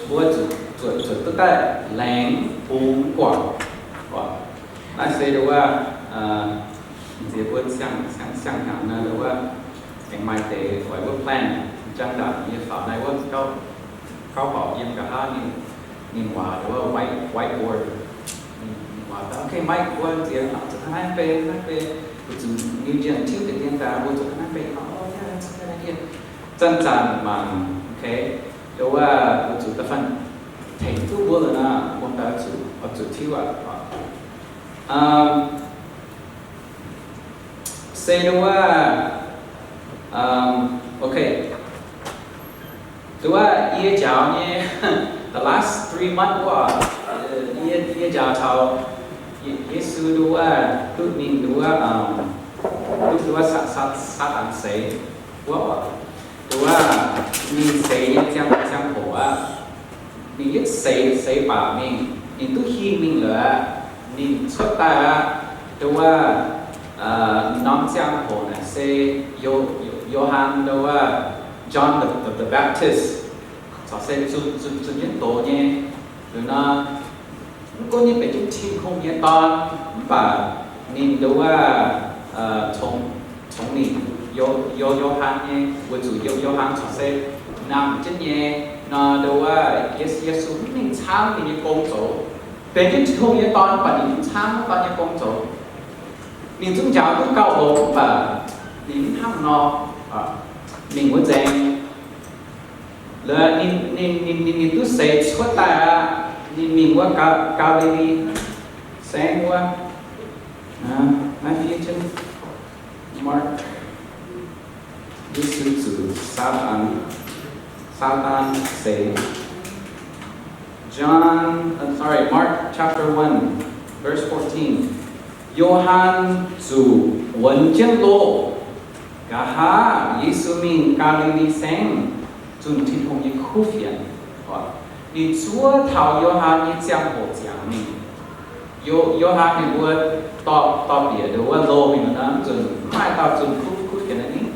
mbuo zuqc zuotc zuotc duqv daaih laengz bungx guangc. Naaiv se wuov, nziex mbuo siang siang siang hnyangx naaiv wuov, aengx maaih deix oix wuov plan, jangx ndaangc yie faaux naaiv wuov gauh, gauh baaux yiem nqa'haav ninh, ninh waac wuov white, whiteboard. Ninh waac daaih, okay, Mike, mbuo nziex zuqc naaiv bei, naaiv bei, weic zuqc New Gen tiuv deix dien daaih, mbuo zuqc naaiv bei, o, zanc-zanc mangc, okay, wuov, weic zuqc da'faanh tengx duqv mbuo nor, mbuo daaih zuqc, zuqc tiuv aqv. Se wuov, okay. Wuov yie njaaux nyei, the last three months wuov, yie, yie njaaux taux Ye- Yesu wuov, duqv mingh wuov, duqv wuov Saa- Saa- Saadaan seix wuov, wuov ninh seix nyei ziangh ziangh hoc aqv. Ninh yietv seix, seix baac mingh, ninh duqv hingh mingh lorqc, ninh cuotv daaih aqv. Wuov, norm ziangh hoc naaic se Yo- Yo- Yo^han, wuov, John the, the, the Baptist, corc se zunh zunh zunh jienv doz nyei. Liuz nor, mv gunv ninh benx jienv Tin-Hungh nyei Dorn, mv baac ninh wuov, congx, congx ninh, Yo- Yo- Yo^han nyei, weic zuqc Yo- Yo^han corc se nangh jienv nyei nor, wuov, Ye- Yesu mv mingh camv ninh nyei gong zoux. Benx jienv Tin-Hungh nyei Dorn, mv baac ninh mv camv wuov dorn nyei gong zoux. Ninh zungv njaaux duqv gauh longx, mv baac ninh mv hnangv nor mingh wuov nzaeng. Lorqc, ninh, ninh, ninh, ninh, ninh duqv seix cuotv daaih aqv. Ninh mingh wuov Gaa- Gaa^li^li. Saengv wuov, naaiv fiev jienv Mark, Yesu zuqc Saadaan, Saadaan seix. John, uh, sorry, Mark chapter one, verse fourteen. Yo^han zuqc wuonx jienv loh. Nqa'haav Yesu mingh Gaa^li^li Saengv zunh Tin-Hungh nyei kuv fienx. Ninh zuov taux Yo^han nyei ziangh hoc ziangx mingh. Yo- Yo^han ninh mbuo dorh, dorh bieqc nduov wuov loh mingh nor, mv nzunc mv maaih dauh zunh kuv, kuv fienx naaiv ninh.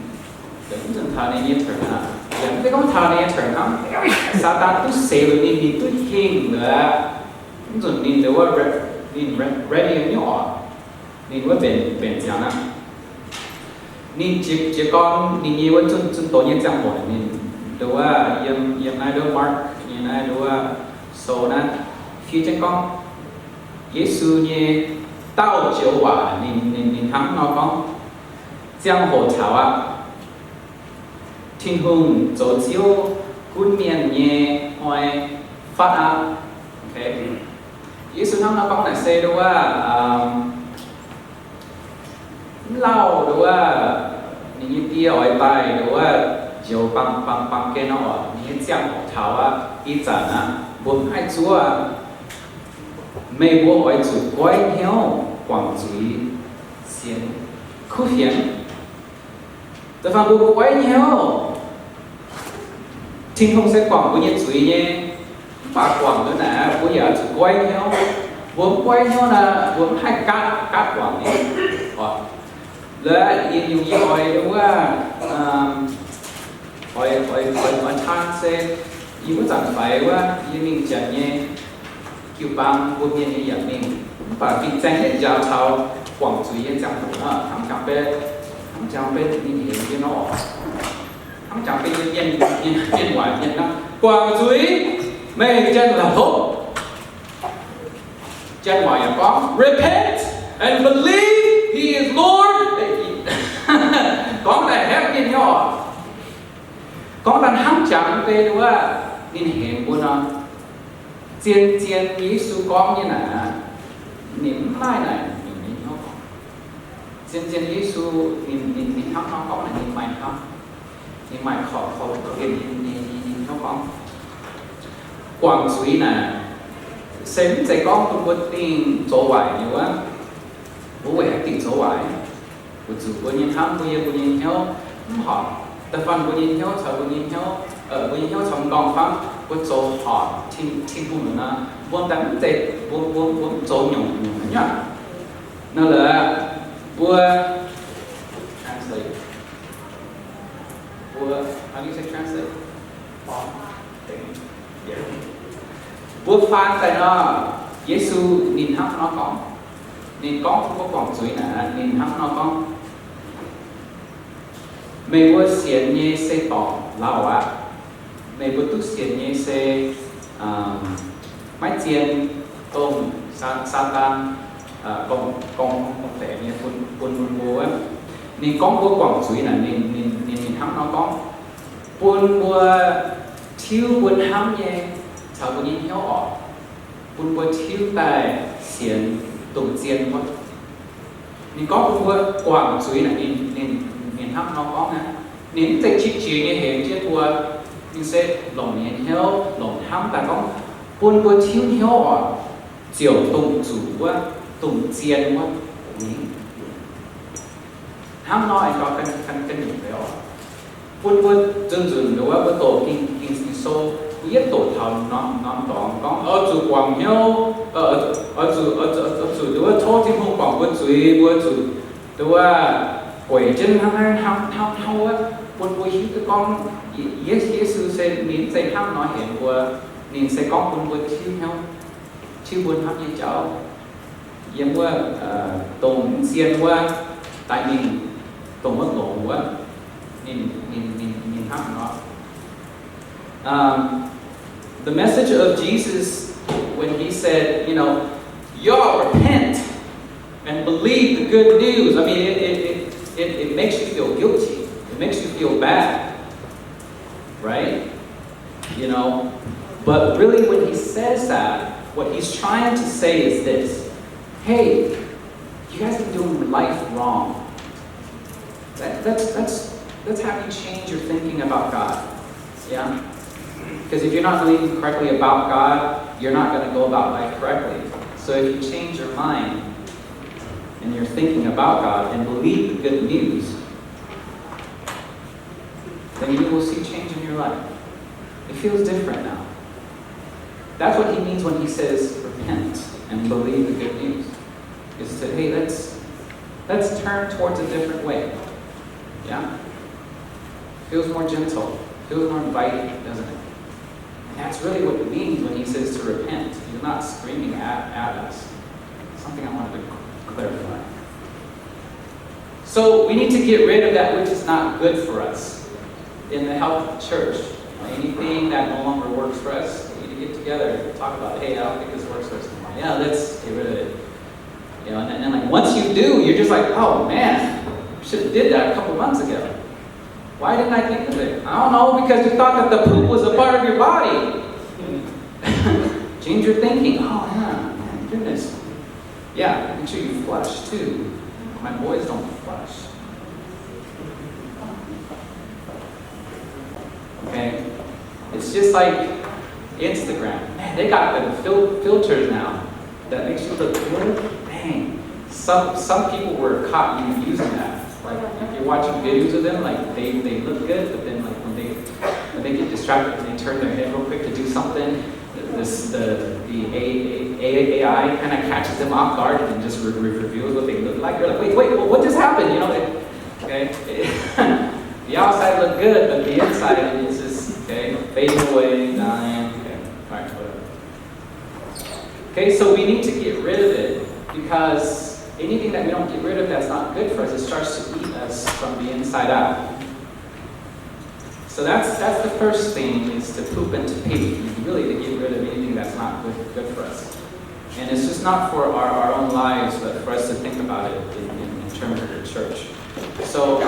Mv nzunc taux ninh nyei turn aqv. Yaac mv zeiz gorngv taux ninh nyei turn hnangv. Saadaan duqv seix liuz ninh, ninh duqv hingh liuz aqv. Mv nzunc ninh nduov wuov re- ninh re- ready nyei oc. Ninh wuov mbenc, mbenc ziangx aqv. Ninh jiez, jiez gorn ninh nyei wuov zunh, zunh doz nyei ziangh hoc ninh nduov wuov yiem, yiem naaiv nduov Mark nyei naaiv nduov sou naaiv fiev jienv gorngv, Yesu nyei dauh joux waac ninh, ninh, ninh hnangv nor gorngv, ziangh hoc taux aqv. Tin-Hungh zoux Ziouv gunv mienh nyei hnoi fatv aqv. Yesu hnangv nor gorngv naaic se nduov wuov, mv lauh nduov wuov, ninh nyei die oix daaih nduov wuov njoux baamh, baamh, baamh gen nor oc, ninh nyei ziangh hoc taux aqv. Ih zanc aqv, mbuo mv haih zuov aqv. Meih mbuo oix zuqc goiv hnyouv guangc zuiz sienx kuv fienx. Da'faanh mbuo goiv hnyouv, Tin-Hungh se guangc mbuo nyei zuiz nyei. Mv baac guangc nduov naaic, mbuo yaac zuqc goiv hnyouv. Mbuo mv goiv hnyouv nor, mbuo mv haih gaatv, gaatv guangc ninh. Lorqc, yie nyungc yie oix nduov wuov, oix, oix, oix, oix taan se yie wuov zanc faix wuov, yie mingh janx nyei jiu-baang mbuo mienh nyei yaac mingh. Mv baac fih zaeng yietc njaaux taux guangc zuiz nyei ziangh hoc nor, hnangv jangx beiv, hnangv jangx beiv ninh hemx jienv nor, hnangv jangx beiv mienh, mienh waaic mienh nor, guangc zuiz, meih janx-la'hopv. Janx-waaic yaac gorngv, repent and believe he is Lord. Gorngv daaih hepv mienh nyei oc. Gorngv daaih hnangv jangx beiv wuov, ninh hemx mbuo nor, zien zien Yesu gorngv nyei naaic, ninh mv maaih naaic nyungc nyei hnyouv. Zien zien Yesu, ninh, ninh, ninh hnangv nor gorngv naaic, ninh maaih hnamv, ninh maaih korv, korv, korv-lienh nyei, nyei, nyei hnyouv gorngv. Guangc zuiz naaic, se mv zeiz gorngv bun mbuo dingh zoux waaic nyei wuov. Mbuo weic haaix dingc zoux waaic? Weic zuqc mbuo nyei hnamv, mbuo yiem mbuo nyei hnyouv mv horpc. Da'faanh mbuo nyei hnyouv caux mbuo nyei hnyouv, mbuo nyei hnyouv caux m'nqorngv-famv, mbuo zoux horpc Tin, Tin-Hungh nor, mbuo daaih mv zeiz, mbuo, mbuo, mbuo mv zoux nyungc, nyungc nyuonh. Nor lorqc, mbuo translate, mbuo, how do you say translate? Mbuo faan daaih nor, Yesu ninh hnangv nor gorngv. Ninh gorngv bun mbuo guangc zuiz naaic, ninh hnangv nor gorngv, meih mbuo sienx nyei se dorngc lauh aqv. Meih mbuo duqv sienx nyei se maiv zien, dongh Saa, Saadaan, dongh, dongh, dongh deix nyei bun, bun, bun mbuo wuov. Ninh gorngv mbuo guangc zuiz naaic, ninh, ninh, ninh, ninh hnangv nor gorngv, bun mbuo tiuv mbuo hnamv nyei caux mbuo nyei hnyouv oc, bun mbuo tiuv daaih sienx dongh zien wuov. Ninh gorngv bun mbuo guangc zuiz naaic, ninh, ninh, ninh hnangv nor gorngv aqv. Ninh mv zeiz qiex jiez nyei hemx jienv mbuo. Ninh se longc ninh nyei hnyouv, longc hnamv daaih gorngv, bun mbuo tiuv hnyouv oc, ziouc dongh zuqc wuov, dongh zien wuov. Hnangv nor aengx gauh ganh, ganh, ganh nyungc deix oc. Bun mbuo nzunc nzunc nduov wuov, mbuo doqc Ging, Ging, Ging-Sou, mbuo yietv doqc taux norm, norm dorngx gorngv, oix zuqc guangc hnyouv, oix zuqc, oix zuqc, oix zuqc nduov wuov tov Tin-Hungh guangc mbuo zuiz, mbuo zuqc nduov wuov gueic jienv hnangv, hnangv, hnangv, hnangv wuov. Bun mbuo hiuv duqv gorngv, Ye-, Yesu se ninh mv zeiz hnangv nor hemx mbuo. Ninh se gorngv bun mbuo tiuv hnyouv, tiuv mbuo hnamv nyei jauv, yiem wuov, dongh mv zien wuov, daaih mingh dongh wuov longx wuov. Ninh, ninh, ninh, ninh hnangv nor. Um, the message of Jesus when he said, you know, y'all repent and believe the good news. I mean, it, it, it, it, it makes you feel guilty. It makes you feel bad, right? You know, but really when he says that, what he's trying to say is this. Hey, you guys have been doing life wrong. That, that's, that's, that's how you change your thinking about God. Yeah? Because if you're not believing correctly about God, you're not gonna go about life correctly. So if you change your mind and your thinking about God and believe the good news, then you will see change in your life. It feels different now. That's what he means when he says, repent and believe the good news. Is to, hey, let's, let's turn towards a different way. Yeah? Feels more gentle, feels more inviting, doesn't it? And that's really what it means when he says to repent. He's not screaming at, at us. Something I wanted to clarify. So we need to get rid of that which is not good for us in the health of the church. Anything that no longer works for us, we need to get together and talk about, hey, I don't think this works for us anymore. Yeah, let's get rid of it. You know, and then, like, once you do, you're just like, oh man, should have did that a couple months ago. Why didn't I think of it? I don't know, because you thought that the poop was a part of your body. Change your thinking. Oh yeah, man, goodness. Yeah, make sure you flush too. My boys don't flush. Okay? It's just like Instagram. Man, they got the fil- filters now that makes you look good. Dang. Some, some people were caught using that. Like, if you're watching videos of them, like, they, they look good, but then, like, when they, when they get distracted and they turn their head real quick to do something, this, the, the A I, A I kind of catches them off guard and just re- re- reveals what they look like. You're like, wait, wait, what just happened? You know, it, okay? The outside looked good, but the inside is just, okay, fading away, dying. Okay, all right, whatever. Okay, so we need to get rid of it, because anything that we don't get rid of that's not good for us, it starts to eat us from the inside out. So that's, that's the first thing, is to poop and to pee, is really to get rid of anything that's not good, good for us. And it's just not for our, our own lives, but for us to think about it in, in, in terms of the church. So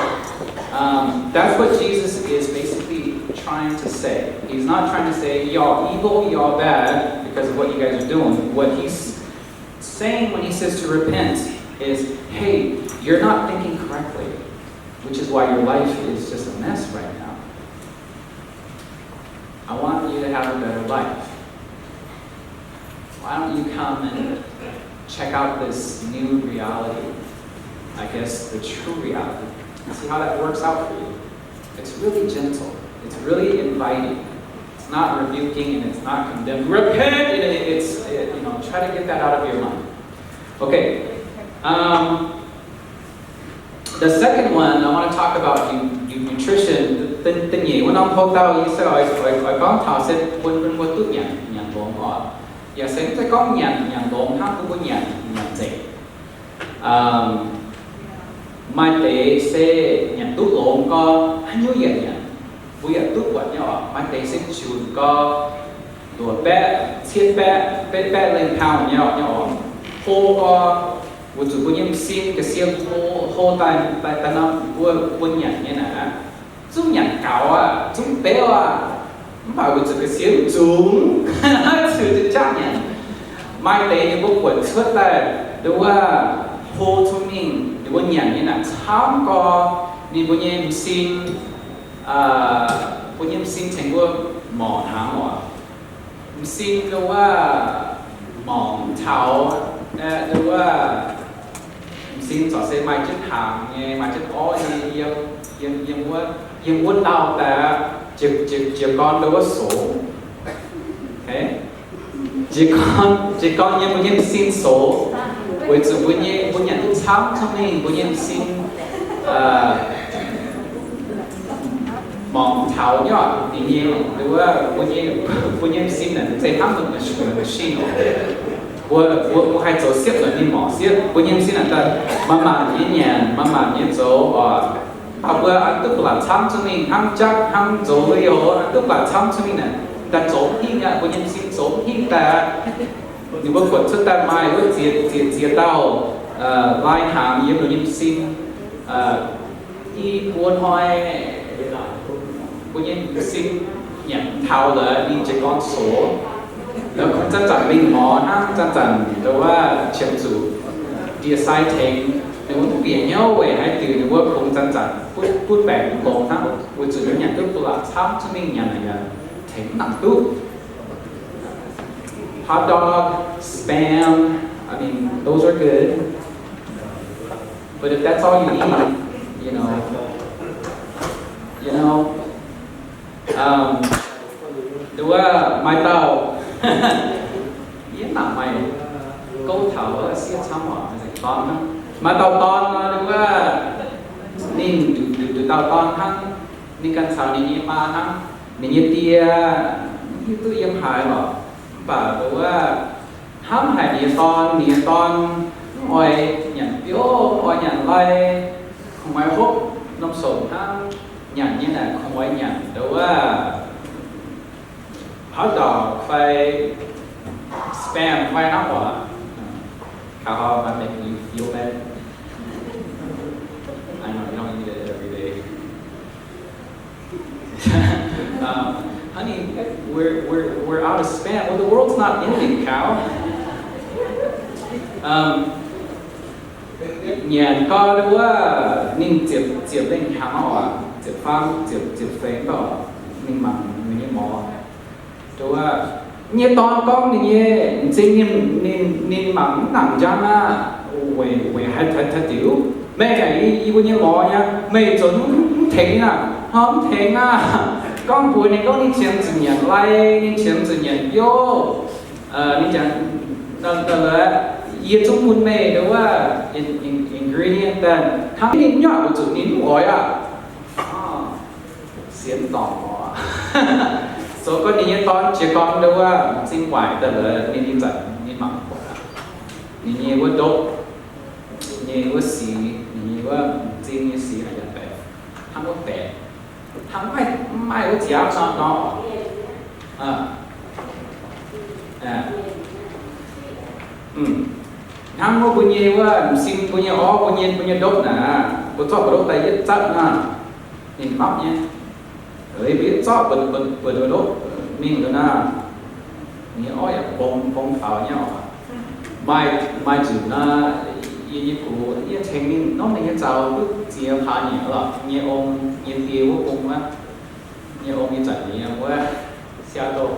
um, that's what Jesus is basically trying to say. He's not trying to say, "Y'all evil, y'all bad because of what you guys are doing." What he's saying when he says to repent is, "Hey, you're not thinking correctly, which is why your life is just a mess right now. I want you to have a better life. Why don't you come and check out this new reality? I guess the true reality. See how that works out for you." It's really gentle. It's really inviting. It's not rebuking and it's not condemning. Repent, and it's, you know, try to get that out of your mind. Okay. Um, the second one, I want to talk about nutrition. Da'nyeic wuov norm houv dauh yie se oix gorngv taux se bun mbuo duqv nyanc, nyanc longx oc. Yaac se mv zeiz gorngv nyanc, nyanc longx hnangv bun mbuo nyanc, nyanc nzengc. Maaih deix se nyanc duqv longx gorx, haaix nyungc yaac nyanc, mbuo yaac duqv buatc nyei oc. Maaih deix se junc gorx, luoqc baeqv, cietv baeqv, betv baeqv lengh pound nyei oc, nyei oc. Hlo gorx, weic zuqc mbuo nyei m'sinh ga'sie hlo, hlo daaih, daaih, daaih norm mbuo, mbuo nyanc nyei naaic aqv. Zungv nyanc gaux aqv, zungv beuv aqv, mv baac weic zuqc ga'sie zungv, zuqc jaa nyanc. Maaih deix ninh mbuo buatc cuotv daaih nduov wuov hlo cong-mengh, ninh mbuo nyanc nyei naaic camv gorx, ninh mbuo nyei m'sinh, mbuo nyei m'sinh tengx mbuo morc hnaangx oc. M'sinh nduov wuov morc mv taux, nduov wuov m'sinh corc se maaih jienv hnaangx nyei, maaih jienv orv nyei yiem, yiem, yiem wuov, yiem wuov ndau daaih, jiez, jiez gorn nduov wuov sox. Jiez gorn, jiez gorn yiem mbuo nyei m'sinh sox, weic zuqc mbuo nyei, mbuo nyanc duqv camv cong-mengh, mbuo nyei m'sinh morc mv taux nyei oc. Ninh nyei, nduov wuov, mbuo nyei, mbuo nyei m'sinh naaic mv zeiz hnangv machine oc. Mbuo, mbuo, mbuo haih zoux siepv lorqc, ninh morc siepv. Mbuo nyei m'sinh naaic daaih manc-manc nyei nyanc, manc-manc nyei zoux oc. Mv baac mbuo duqv ba'laqc camv cong-mengh hnangv jatv hnangv zoux lui-houx, duqv ba'laqc camv cong-mengh naaic daaih zoux mv hingh aqv. Mbuo nyei m'sinh zoux mv hingh daaih. Ninh mbuo buatc cuotv daaih maaih wuov ziex, ziex, ziex dauh lai hnaangx yiem ninh nyei m'sinh. I buo hnoi mbuo nyei m'sinh nyanc mv taux lorqc, ninh jiez gorn sox. Kungx zanc-zanc mingh morc hnangv, zanc-zanc nduov wuov qiemx zuqc ndie-sai tengx. Ninh mbuo mv bieqc hnyouv weic haaix diuc, ninh mbuo kungx zanc-zanc butv, butv baengc mv longx hnangv, weic zuqc ninh nyanc duqv ba'laqc camv cong-mengh nyanc naaic yaac tengx mv nangc duqv. Hot dog, Spam, I mean, those are good. But if that's all you eat, you know, you know, um, nduov wuov maaih dauh, yie mangc maaih gouv taux sieqv camv oc, maaih dauh dorn nor, nduov wuov ninh nduqc, nduqc, nduqc dauh dorn hnangv, ninh ganh caux ninh nyei maa hnangv, ninh nyei die mv hiuv duqv yiem haaix lorqc. Mv baac nduov wuov hnamv haic ninh nyei dorn, ninh nyei dorn mv oix nyanc biouv, mv oix nyanc lai, kungx oix hopv norm soc hnangv, nyanc nyei naaic kungx oix nyanc nduov wuov hot dog fai Spam fai hnangv oc. Cow, how am I making you feel bad? I know you don't eat it every day. Um, honey, we're, we're, we're out of Spam. Well, the world's not ending, cow. Um, nyanc gorx wuov, ninh ziepc, ziepc lengh hnaangx oc, ziepc faam, ziepc, ziepc feix gorx, ninh mangc ninh nyei morz. Nduov wuov, nyei dorn gorngv ninh nyei, m'zing ninh, ninh, ninh mangc mv nangc njang aqv. Weic, weic haaix, haaix, haaix diuc? Meih aah, yie mbuo nyei morz nyei, meih zoux mv tengx aqv, hnangv mv tengx aqv. Gorngv mbuox ninh gorngv ninh qiemx zuqc nyanc lai, ninh qiemx zuqc nyanc biouv. Ninh, yie zungv bun meih nduov wuov ingredient daaih, hnangv ninh nyuav weic zuqc ninh mv oix aqv. Sienx dorngc oc. Zoux gorngv ninh nyei dorn jiez gorn nduov wuov m'zing waaic daaih lorqc, ninh, ninh zanc ninh mangc Ninh nyei wuov ndopv, nyei wuov sic, ninh nyei wuov m'zing nyei sic haiz yaac baeqc, hnangv wuov baeqc, hnangv maiv maaih wuov ziangx nor nor. Hnangv wuov mbuo nyei wuov m'zing, mbuo nyei orv, mbuo nyei, mbuo nyei ndopv naaic, mbuo zorqv mbu'ndongx daaih yietv zatv naaic, ninh mapv nyei. Mbuo yietv zorqv buonc, buonc, buonc mbu'ndongx mingh liuz naaic, ninh nyei orv yaac bong, bong faaux nyei oc. Maaih, maaih nzunc naaic, yie nyei gux, yie tengx ninh norm ninh nyei zaux duqv ziex hlaax nyei lorqc, nyei ong, nyei die wuov ong wuov, nyei ong nyei zanc nyei wuov, Seattle,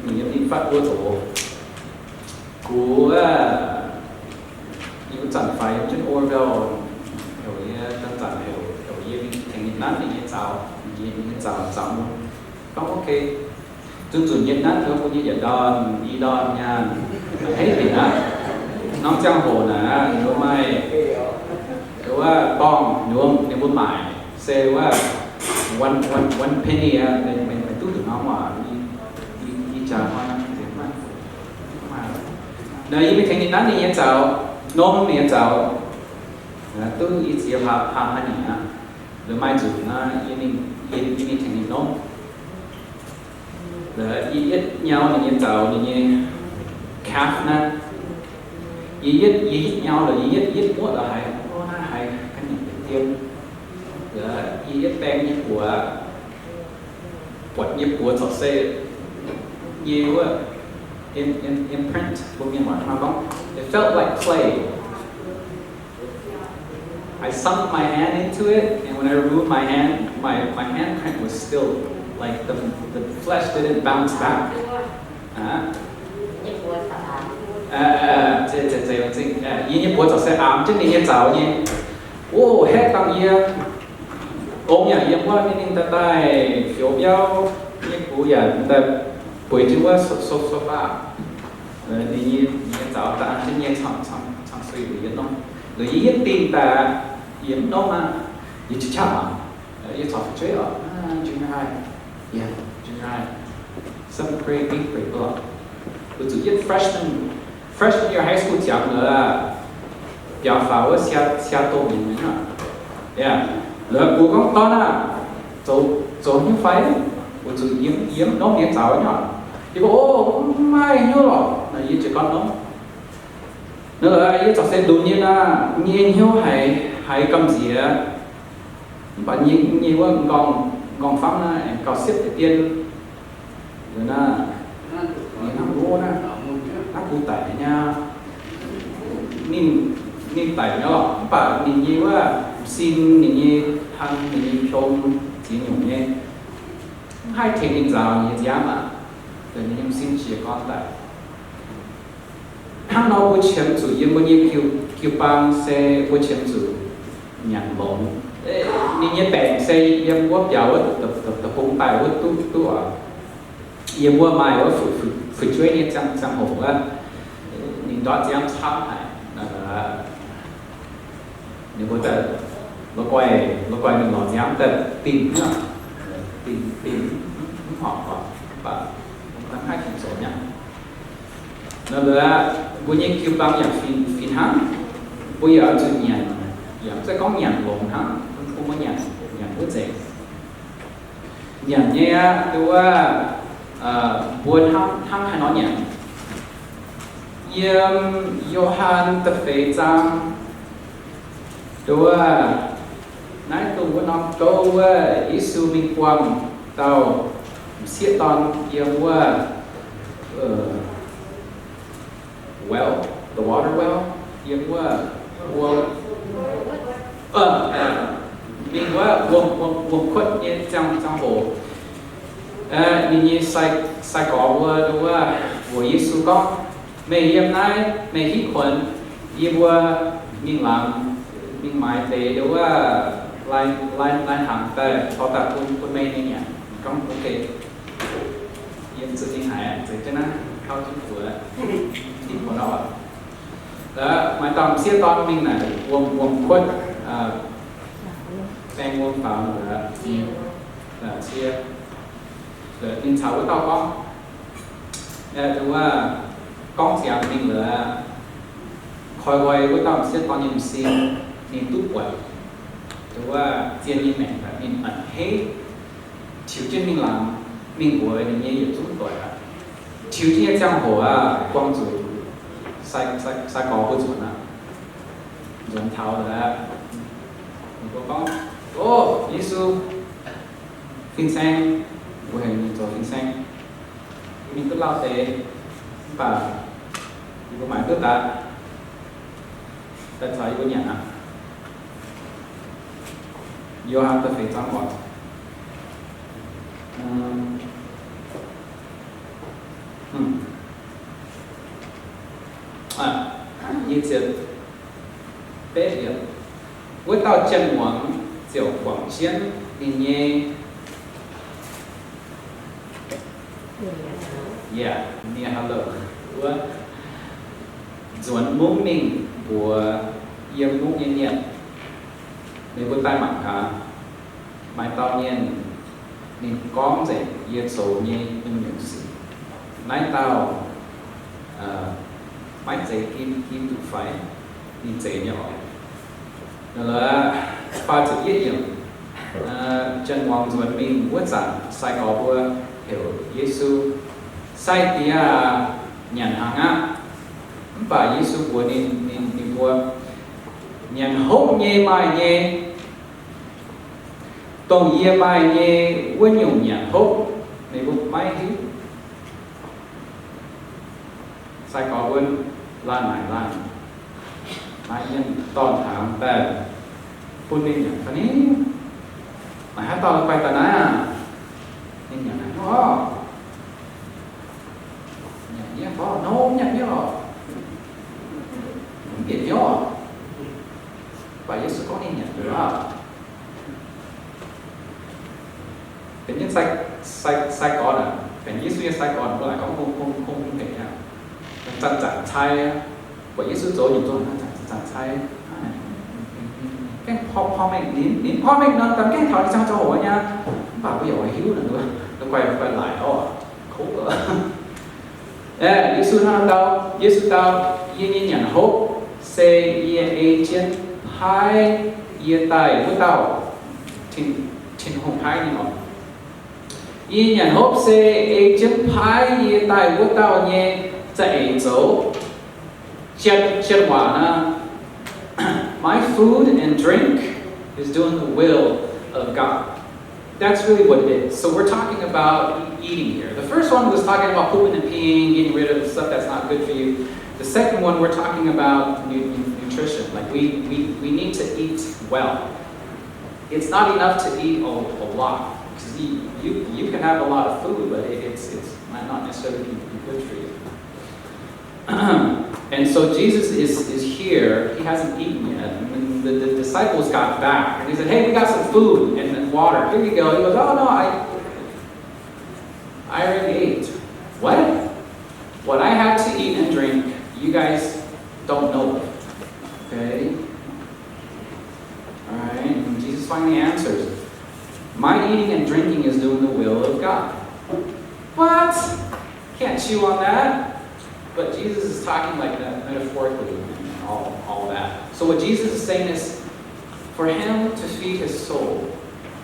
ninh yiem ninh fatv wuov zoux. Gux, yie wuov zanc faix yiem jienv Oroville, heuc yie, da'zanc heuc, heuc yie mingh tengx ninh nanv ninh nyei zaux, ninh nyei zaux, zaux mun. Gorngv, okay. Zunh nzunc yie nanv nduov bun yie yietc ndorn, i ndorn nyaanh, hei, bieqc aqv. Norm ziangh hoc naaic, ninh mbuo maaih, wuov, dorngh nduov ninh mbuo maaic se wuov one, one, one penny aqv, meih, meih, meih duqv nduqc norm waac, i, i, i jaax hnoi nor, naaiv yie mingh tengx ninh nanv ninh nyei zaux, norm ninh nyei zaux, duqv i ziex hlaax, hlaax haaix nyungc aqv. Liuz maaih nzunc naaic, yie mingh, yie, yie mingh tengx ninh norm. Liuz yie yietv nyau ninh nyei zaux, ninh nyei calf naaiv. Yie yietv, yie yietv nyau liuz, yie yietv, yietv muoqv liuz haiz, o, naaiv haiz ga'nyiec deix dien. Liuz yie yietv baeng nyei buoz, buatc nyei buoz corc se nyei wuov im-, im-, imprint, mbuo mienh waac hnangv gorngv, it felt like clay. I sunk my hand into it, and when I removed my hand, my, my handprint was still, like, the, the flesh didn't bounce back. Yie nyei buoz corc se aamx jienv ninh nyei zaux nyei. O, haeqv dangh yie, ong yaac yiem wuov, ninh, ninh daaih daaih fioux biauv, yie gux yaac daaih bueix jienv wuov sofa. Ninh nyei zaux daaih an jienv nyei cang, cang sui liuz yie norm. Liuz yie yietv dingh daaih, yie mv norm aqv, yie qaqv qaqv aqv, yie corc fu'jueiv oc, junior high, yeah, junior high, seventh grade, eighth grade lorqc. Weic zuqc yietv freshman, freshman year high school ziangx liuz, biaux faaux wuov Seattle mienh nyei aqv. Liuz gux gorngv, Dorn aah, zoux, zoux haaix nyungc fai? Weic zuqc yie mv norm ninh nyei zaux nyei oc. Yie gorngv, O, mv maaih hnyouv lorqc. Naaic yie ziouc gorngv norm. Naaiv yie corc se lunx nyei naaic, nyei hnyouv haiz, haiz gamh nziex. Mv baac nyei, nyei wuov m'nqorngv, m'nqorngv famv naaiv aengx gauh siepv deix dien. Liuz naaiv, ninh hnangv loz naaiv, naaiv gux daic nyei, ninh, ninh daic nyei lorqc. Mv baac ninh nyei wuov m'zing, ninh nyei hlang, ninh nyei piom ziex nyungc nyei, mv haih tengx ninh nzaaux ninh nyei nziaamv aqv. Ninh nyei m'zing jiex gorn daic. Hnangv nor mbuo qiemx zuqc yiem mbuo nyei jiu-baang se mbuo qiemx zuqc nyanc longx. Ninh nyei baengc se yiem wuov biaux wuov deic-bung daaih wuov duqv, duqv oc. Yiem wuov maaih wuov fu'jueiv nyei ziangh hoc wuov, ninh ndortv nziaamv camv haic. Ninh mbuo daaih la'guaih, la'guaih ninh lorz nziaamv daaih dingh, dingh, dingh, mv horpc oc, mv baac mv haih fingx zoux nyei. Nor mbuo nyei jiu-baang yaac fih hnangv, mbuo yaac oix zuqc nyanc, yaac mv zeiz gorngv nyanc longx hnangv, bun mbuo nyanc, nyanc wuov nzengc. Nyanc nyei aqv, nduov, mbuo hnangv, hnangv haaix nor nyanc? Yiem Yo^han da'feix zaang, nduov, naaiv dongh wuov norm gouv wuov Yesu mingh buangh dauh m'sieqv dorn yiem wuov well, the water well, yiem wuov, wuov, mingh wuov wuom, wuom, wuom kuotv nyei ziangh, ziangh hoc. Ninh nyei sai, sai-gorx mbuo, nduov, mbuox Yesu gorngv, Meih yiem naaiv, meih hitv kuonx, yie mbuo mingh laangz, mingh maaiz deix, nduov, lai, lai, lai hnaangx daaih, tov daaih bun, bun meih nyei nyanc. Gorngv, Ok. Yiem zuqc ninh haiz zeiz jienv naaiv kauv jienv buoz, ninh buoz nor oc. Maaih dauh m'sieqv dorn mingh naaic wuom, wuom kuotv, baeng wuom faaux, cie, ninh caux wuov dauh gorngv, gorngv ziangx mingh lorqc, Toi nqoi wuov dauh m'sieqv dorh nyei m'sing, ninh duqv buatc wuov zien nyei maengc, ninh a'hneiv, tiux jienv mingh laangz, mingh mbuox ninh nyei yietc zungv doic aqv. Tiux jienv nyei ziangh hoc aqv, buangh zuqc sai-gorx mbuo nzuonx aqv. Nzuonx taux aqv, ninh mbuo gorngv, O, Yesu, fin-saeng, mbuo heuc ninh zoux fin-saeng, mingh duqv lauh deix, mv baac yie mbuo maaiz duqv daaih, daaih caux yie mbuo nyanc aqv. Yo^han da'feix zaang oc. Wuov dauh janx-muangz ziouc guangc jienv ninh nyei, yaac nie halo wuov, nzuonx mungv mingh mbuox yiem mungv nyei mienh, Meih mbuo daaih mangc gaax, maaih dauh mienh, ninh gorngv nzengc yie zoux nyei nyungc-nyungc sic. Naaiv dauh maiv zeiz Giduc fai? Ninh zeiz nyei oc. Faah ziepc yietv yiemc, janx-muangz nzuonx mingh wuov zanc, sai-gorx mbuo heuc Yesu, Sai-Diex aah, nyanc hnaangx aqv. Mv baac Yesu mbuox ninh, ninh, ninh mbuo, Nyanc hopv nyei maaih nyei, dongh yie maaih nyei wuov nyungc nyanc hopv, meih mbuo maiv hiuv? Sai-gorx mbuo laanh naaic laanh, naaiv yiem dorn-hnaangx daaih bun ninh nyanc fai ni? Maaih haaix dauh guai daaih naaiv aah? Ninh nyanc haaix nyungc oc? Nyanc nyei oc, nor nyanc nyei oc. Mv bieqc nyei oc. Mv baac Yesu gorngv ninh nyanc liuz aqv. Benx jienv sai, sai, sai-gorx naaic, benx Yesu nyei sai-gorx naaic, mbuo laaic gorngv hung, hung, hung, hung hec aqv. Zanc-zanc cai, buatc Yesu zoux nyungc dongh zanc-zanc cai. Gaengh porv, porv mengh, ninh, ninh porv mengh nor, daaih gaengh taux ninh ziangh hoc nyei aqv. Mv baac mbuo yaac oix hiuv naaic, guai, guai laaic oc. Kov. Aeqv, Yesu hnangv dau, Yesu dau, Yie nyei nyanc hopv se yie ei jienv paaiv yie daaih wuov dauh. Tin, Tin-Hungh paaiv nyei oc. Yie nyei nyanc hopv se ei jienv paaiv yie daaih wuov dauh nyei za'eix zoux. Janx, Janx waac naaiv, My food and drink is doing the will of God. That's really what it is. So we're talking about eating here. The first one was talking about pooping and peeing, getting rid of stuff that's not good for you. The second one, we're talking about nu-, nu-, nutrition. Like, we, we, we need to eat well. It's not enough to eat a, a lot. 'Cause you, you, you can have a lot of food, but it, it's, it's might not necessarily be, be good for you. And so Jesus is, is here. He hasn't eaten yet. And the, the disciples got back. And they said, Hey, we got some food and, and water. Here you go. He goes, Oh, no, I, I already ate. What? What I had to eat and drink, you guys don't know. Okay? All right. And Jesus finally answers, My eating and drinking is doing the will of God. What? Can't chew on that. But Jesus is talking like that metaphorically and all, all that. So what Jesus is saying is, for him to feed his soul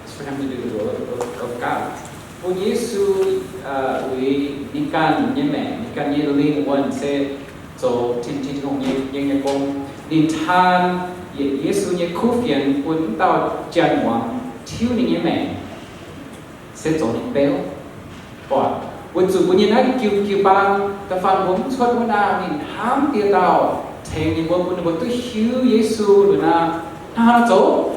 is for him to do the will of, of, of God. Bun Yesu, uh, uix ninh ganh nyei maengc, ninh ganh nyei lingh wuonh se zoux Tin, Tin-Hungh nyei, nyei, nyei gong. Ninh taan Ye-, Yesu nyei kuv fienx bun wuov dauh janx-muangz tiuv ninh nyei maengc. Se zoux ninh beuv. Weic zuqc mbuo nyei naaiv jiu-baang da'faanh mbuo mv cuotv wuov naaiv, ninh hnamv dieh dauh tengx ninh mbuo, bun ninh mbuo duqv hiuv Yesu liuz nor, hnangv haaix nor zoux.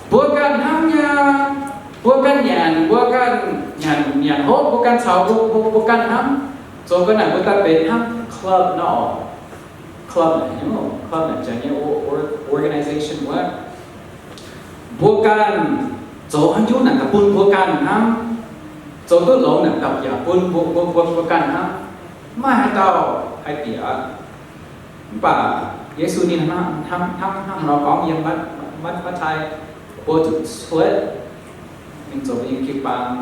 Mbuo ganh hnamv nyei, mbuo ganh nyanc, mbuo ganh nyanc, nyanc hopv, mbuo ganh caux mbuo, mbuo, mbuo ganh hnamv. Zoux ga'naaiv mbuo daaih benx hnangv club nor. Club naaic, club naaic janx nyei or-, or-, organization wuov. Mbuo ganh zoux haaix nyungc naaic daaih bun mbuo ganh hnamv. Zoux duqv longx naaic daaih yaac bun mbuo, mbuo, mbuo, mbuo ganh hnamv. Mv maaih haaix dauh haih bieqc aqv. Mv baac Yesu ninh hnamv, hnamv, hnamv, hnamv nor gorngv yiem Matv-, Matv-, Matv^tai, mbuo zuqc cuotv mingh zoux mbuo nyei jiu-baang.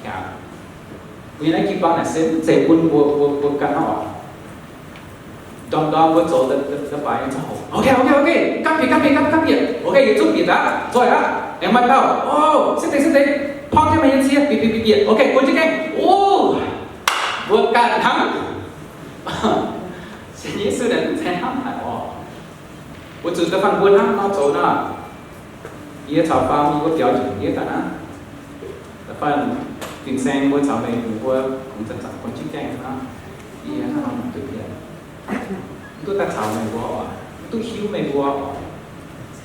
Mbuo nyei naaiv jiu-baang naaic se mv zeiz bun mbuo, mbuo, mbuo ganh hnamv oc. ndorm-ndorm mbuo zoux da'faanh nyei ziangh hoc. Ok, ok, ok. Gapv bieqc, gapv bieqc, gapv, gapv bieqc. Ok, yietc zungv bieqc aqv. Zoih aqv. Aengx maaih dauh. O, sieqv deix, sieqv deix. Porv jienv meih nyei cie, bieqc, bieqc, bieqc, bieqc. Ok, bun jienv gaengh. O, mbuo ganh hnangv. Sienx Yesu naaic mv zeiz hnamv haic oc. Weic zuqc da'faanh mbuo hnangv nor zoux nor, yie caux faam yie mbuo biaux njiec daaih naaiv. Da'faanh fin-saeng mbuo caux meih mbuo kungx zanc-zanc bun jienv gaengh nor, yie hnangv nor duqv mienh. Mv duqv daaih caux meih mbuo oc, mv duqv hiuv meih mbuo oc,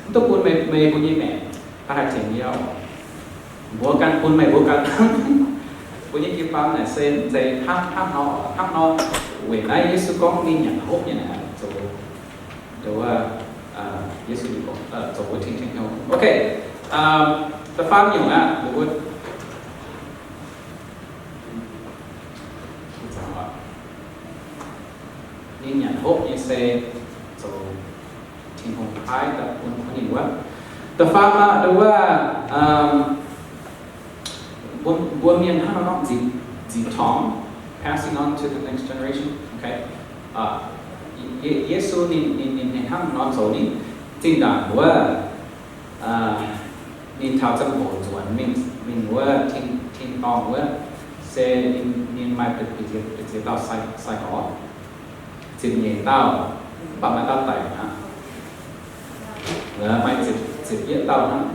mv duqv bun meih, meih mbuo nyei maengc daaih haih tengx yie oc. Mbuo ganh bun meih mbuo ganh hnangv. Mbuo nyei jiu-baang naaic se mv zeiz hnangv, hnangv nor, hnangv nor. Weic naaiv Yesu gorngv ninh nyanc hopv nyei naaic zoux, nduov, Yesu zoux mbuo Tin-Hungh nyei. Ok, da'faam nyungc aqv, mbuo ninh nyanc hopv nyei se zoux Tin-Hungh paaiv daaih bun, bun ninh wuov. Da'faam aqv, nduov, mbuo, mbuo mienh hnangv nor gorngv nzic, nzic torngx, passing on to the next generation. Ok, Ye-, Yesu ninh, ninh, ninh, ninh hnangv nor zoux ninh zinh ndaangc wuov, ninh taux ziangh hoc nzuonx mingh, mingh wuov tin, tin-dorngh wuov, se ninh, ninh maaih ba'ziex, ba'ziex dauh sai, sai-gorx, ziepc nyeic dauh, mv baac maaih dauh daic aqv. Maaih ziepc, ziepc yietv dauh hnangv.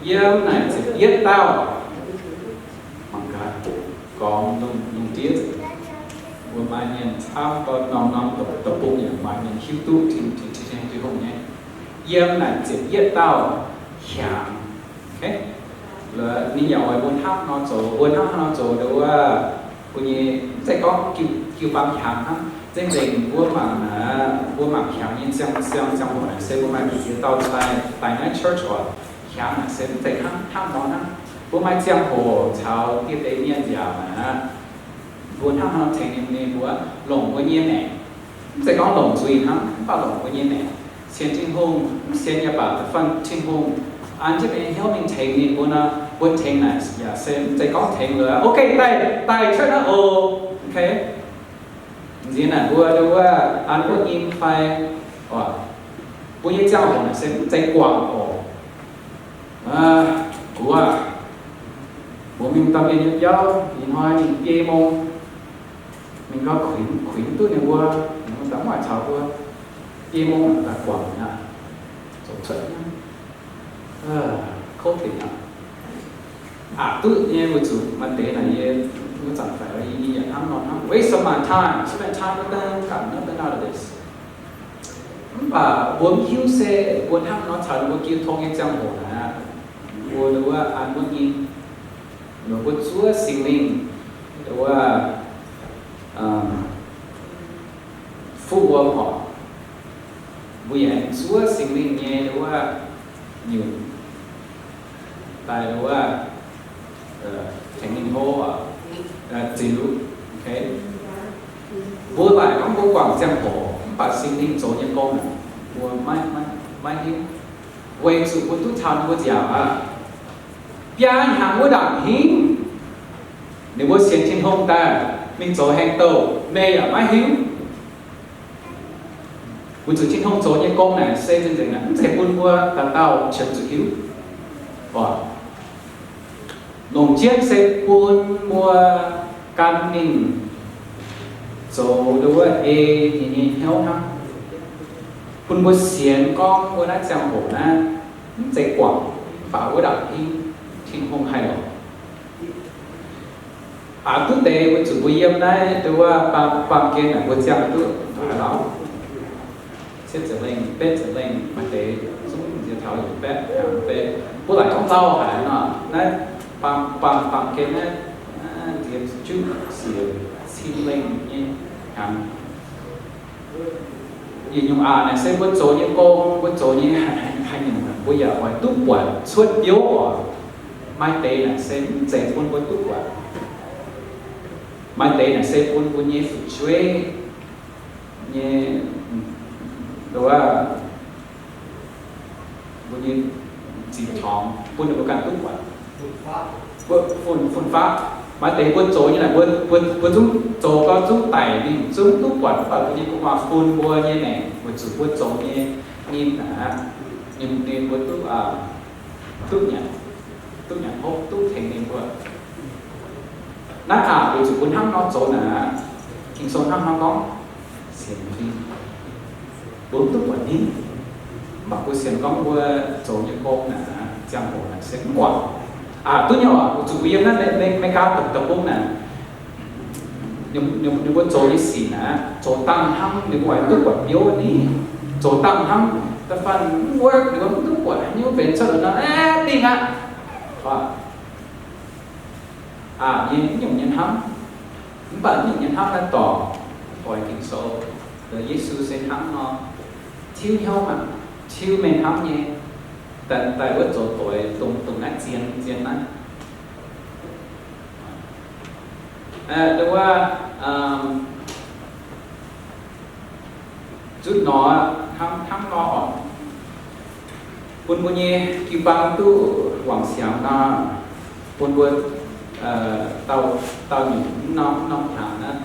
Yiem naaic ziepc yietv dauh, mangc gaax, gorngv lungh, lungh ndiev mbuo maaih mienh camv, norm-norm deic-bung yaac maaih mienh hiuv duqv Tin, Tin, Tin-Hungh nyei. Yiem naaic ziepc yietv dauh hiaangx. Ninh yaac oix mbuo hnangv nor zoux, mbuo hnangv nor zoux nduov, mbuo nyei, mv zeiz gorngv jiu, jiu-baang hiaangx hnangv, zengc nzengc mbuo mangc, mbuo mangc hiaangx nyei ziangh, ziangh, ziangh hoc naaic se mbuo maaih ba'ziex dauh daaih, daaih naaiv church oc. Hiaangx naaic se mv zeiz hnangv, hnangv nor hnangv. Mbuo maaih ziangh hoc caux dieh deix mienh nziaauc naaic, mbuo hnangv nor tengx ninh, ninh mbuo longc mbuo nyei maengc. Mv zeiz gorngv longc nzuih hnangv, mv baac longc mbuo nyei maengc. Sienx Tin-Hungh, mv sienx yaac baac da'faanh Tin-Hungh an jienv mbuo nyei hnyouv mingh tengx ninh mbuo nor, mbuo tengx naaic yaac se mv zeiz gorngv tengx lorqc. Ok, daaih, daaih cuotv naaiv oc. Ok. Nziex naaic mbuo, mbuo an wuov nyim fai, mbuo nyei ziangh hoc naaic se mv zeiz guangc oc. Guv aac, mbuo mingh dorh mienh nyei biauv, ih hnoi ninh biei mong, mingh gau kuinx, kuinx duqv ninh mbuo, ninh mbuo daaih mv oix caux mbuo. Biei mong daaih guangc aqv, zoux cuotv aqv, kouv dinc aqv. Aqc duqv nyei weic zuqc maaih deix naaic yie, wuov zanc faix yie, yie yaac hnangv nor hnangv waste of my time, spend time wuov deix, got nothing out of this. Mv baac mbuo mv hiuv se mbuo hnangv nor caux ninh mbuo jiu tong nyei ziangh hoc naaic, mbuo wuov an wuov nyim, mbuo zuov Singx Lingh wuov fuqv wuom horpc. Mbuo yaac zuov Singx Lingh nyei wuov nyungc daaih wuov tengx ninh hlo ziux. Mbuo laaic gorngv mbuo guangc ziangh hoc, mv baac Singx Lingh zoux nyei gong mbuo maiv, maiv hiuv, weic zuqc mbuo duqv taux ninh mbuo nziaauc aqv. Biaa hnyangx wuov ndaangc hingv, ninh mbuo sienx Tin-Hungh daaih mingh zoux heng douh, meih yaac maiv hiuv. Weic zuqc Tin-Hungh zoux nyei gong naaic se nzengc naaic mv zeiz bun mbuo dauh dauh qiemx zuqc hiuv. Longc jienv se bun mbuo gan mingh zoux wuov ei ninh nyei hnyouv hnangv, bun mbuo sienx gorngv mbuo naaiv ziangh hoc naaiv mv zeiz guangc, mv baac wuov ndaangc hingv Tin-Hungh haih longc. Aqc duqv deix weic zuqc mbuo yiem naaiv nduov baamh, baamh gen naaic mbuo ziangh duqv haaix lauh, cietv ziepc lengh, betv ziepc lengh, maaih deix zungv nziex taux yietc baeqv hnyangx betv. Mbuo laaic gorngv lauh haic nor, naaiv baamh, baamh, baamh gen naaiv nziex juqv siec cin lengh nyei hnyangx. Yietc nyungc aqc naaic se mbuo zoux nyei gong, mbuo zoux nyei haaix nyungc mbuo yaac oix duqv buatc cuotv biouv oc. Maaih deix naaic se mv zeiz bun mbuo duqv buatc. Maaih deix naaic se bun mbuo nyei fu'jueiv nyei, nduov, mbuo nyei zinh torngx bun ninh mbuo ganh duqv buatc. Fun-faqv, Maaih deix mbuo zoux nyei naaic, mbuo, mbuo, mbuo zungv zoux gau, zungv daic mingh, zungv duqv buatc, mv baac mbuo nyei gu'nguaaz fun mbuo nyei maengc weic zuqc mbuo zoux nyei ninh aqv, ninh, ninh mbuo duqv, duqv nyanc, duqv nyanc hopv, duqv tengx ninh mbuo. Naaiv aqv, weic zuqc mbuo hnangv nor zoux naaic, Ging-Sou hnangv nor gorngv, sienx fim. Mbuo mv duqv buatc ninh, mv baac mbuo sienx gorngv mbuo zoux nyei gong naaic, ziangh hoc naaic se mv guangc. Aa, duqv nyei oc, weic zuqc mbuo yiem naaiv Me-, Me-, America deic-bung naaic, ninh, ninh, ninh mbuo zoux nyei sic naaic, zoux dangh hnangv ninh mbuo oix duqv buatc biouv ni, zoux dangh hnangv da'faanh mv wuov ninh mbuo mv duqv buatc haaix nyungc benx cuotv nor, aeqv, dingh aqv. Aa, nyei, nyungc nyei hnamv. Mv baac nyungc nyei hnamv naaiv dorngc, oix Ging-Sou, Yesu se hnangv nor, tiuv hnyouv aqv, tiuv mengh hnamv nyei, daaih, daaih wuov zoux doix dongh, dongh naaiv zien, zien naaiv. Wuov, zutc nor, hnangv, hnangv nor oc, bun mbuo nyei jiu-baang duqv wangc siangx nor, bun mbuo dauh, dauh nyungc mv norm, mv norm hnaangx naaiv,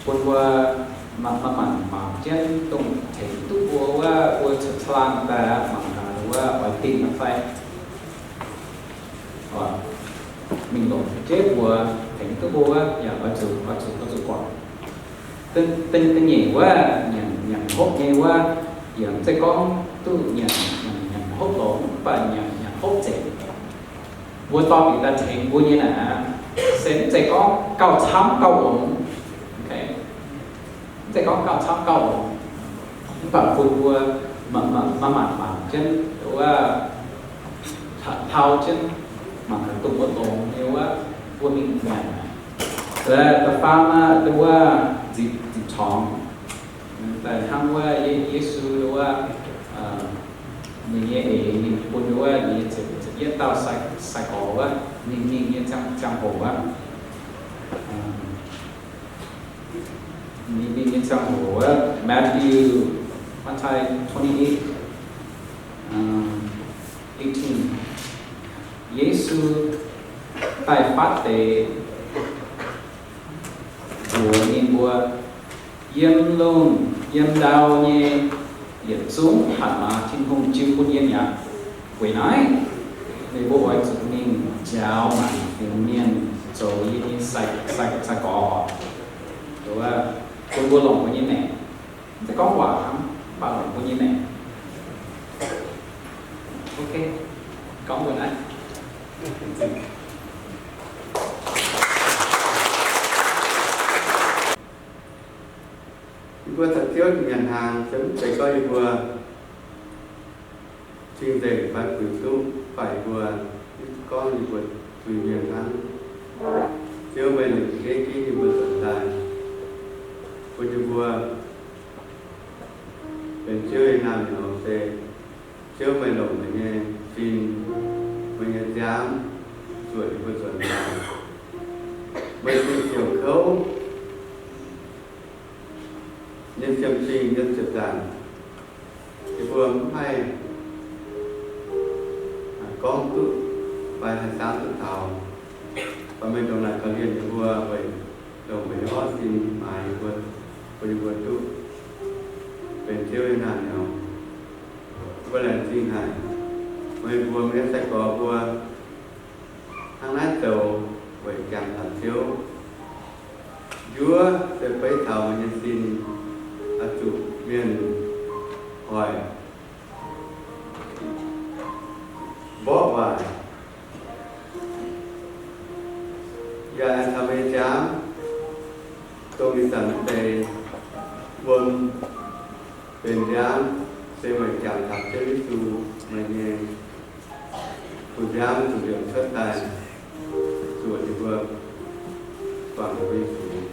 bun mbuo manc, manc, manc mangc jienv dongh tengx duqv mbuo wuov, mbuo caangh laangh daaih mangc gaax wuov oix dingh fai mingh longc jienv mbuo tengx duqv mbuo wuov, yaac oix zuqc, oix zuqc, oix zuqc guangc. Da'nyeic wuov, nyanc, nyanc hopv nyei wuov, yaac mv zeiz gorngv duqv nyanc, nyanc, nyanc hopv longx, mv baac nyanc, nyanc hopv nzengc. Mbuo dorh bieqc daaih tengx mbuo nyei naaic, se mv zeiz gorngv gauh camv gauh longx. Mv zeiz gorngv gauh camv gauh longx, mv baac bun mbuo manc, manc, manc, manc jienv wuov, taux jienv mangc gaax dongh wuov longx nyei wuov, mbuo mingh nyanc. Da'faam wuov, nzipc, nzipc corngx daaih hnangv wuov Ye-, Yesu wuov, ninh nyei eix ninh bun wuov ninh nyei ziepc, ziepc yietv dauh sai, sai-gorx wuov, ninh, ninh nyei ziangh, ziangh hoc wuov. Ninh, ninh nyei ziangh hoc wuov, Matthew, Matv^taai twenty-eight, eighteen. Yesu daaih fatv deix mbuox ninh mbuo, yiem lungh yiem ndau nyei yietc zungv hatc maaz Tin-Hungh jiu bun yie mi'aqv. Weic naaiv, meih mbuo oix zuqc mingh njaaux maanc fingx mienh zoux yie nyei sai, sai, sai-gorx. Wuov, bun mbuo longc mbuo nyei maengc. Mv zeiz gorngv waac hnangv, mv baac longc mbuo nyei maengc. Ok, gorngv mbuo naaiv. Yie mbuo caux Ziouv nyanc hnaangx se mv zeiz gorngv yie mbuo cing-nzengc fai fuix duqv, mv baac yie mbuo gorngv yie mbuo zuiz-mienh hnangv. Ziouv meih longc za'gengh yie mbuo zoux daaih, bun yie mbuo benx Ziouv nyei naamh nyouz se Ziouv meih longc meih nyei sin, meih nyei nziaamv zuoqc yie mbuo zoux daaih. Meih zingh ziouc kouv nyei siemv-zingh nyei ziepc nzaangc, yie mbuo mv haih gorngv duqv fai haih saamv duqv taux. Baac meih ndongc naaic korv-lienh yie mbuo weic dongh meih nyei orqv sin maaiz yie mbuo, bun yie mbuo duqv benx Ziouv nyei naamh nyouz. Mbuo laengz zingh haic meih mbuo nyei sai-gorx mbuo hnangv naaiv zoux weic jangx taux Ziouv. Njuov se beiv taux meih nyei sin oix zuqc mienh hoic, mborqv waaic, yaac aengx taux meih nyei nziaamv, dongh ih zanc mv deix wuom benx nziaamv, se weic jangx taux Ziouv Yesu meih nyei fu nziaamv zuqc liemh cuotv daaih zuoqc yie mbuo guangc yie mbuo nyei zuiz.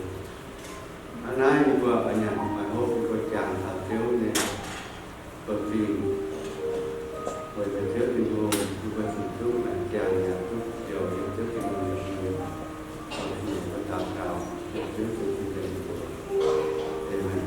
Hnangv naaiv yie mbuo oix nyanc oix hopv yie mbuo jangx taux Ziouv nyei bun-fingx. Weic zuqc Ziouv Tin-Hungh, yie mbuo zuqc duqv jangx yaac duqv njoux yiem Ziouv Tin-Hungh nyei bun-fingx. Yie mbuo daux gaux, Ziouv Yesu nyei mbuox. Aamen.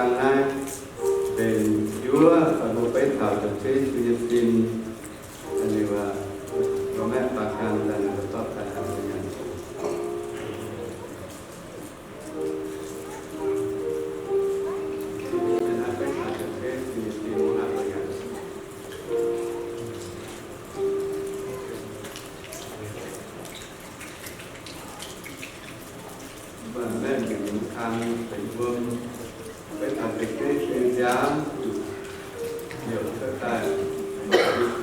Naaiv benx njuov, mbuo beiv taux Ziouv Yesu nyei sin, ninh mbuo maeqv baac gan daaih, ninh mbuo zorqv daaih hnangv mbuo nyanc. Mbuo maeqv mingh kang benx wuom, beiv taux Ziouv Yesu nziaamv, heuc cuotv daaih,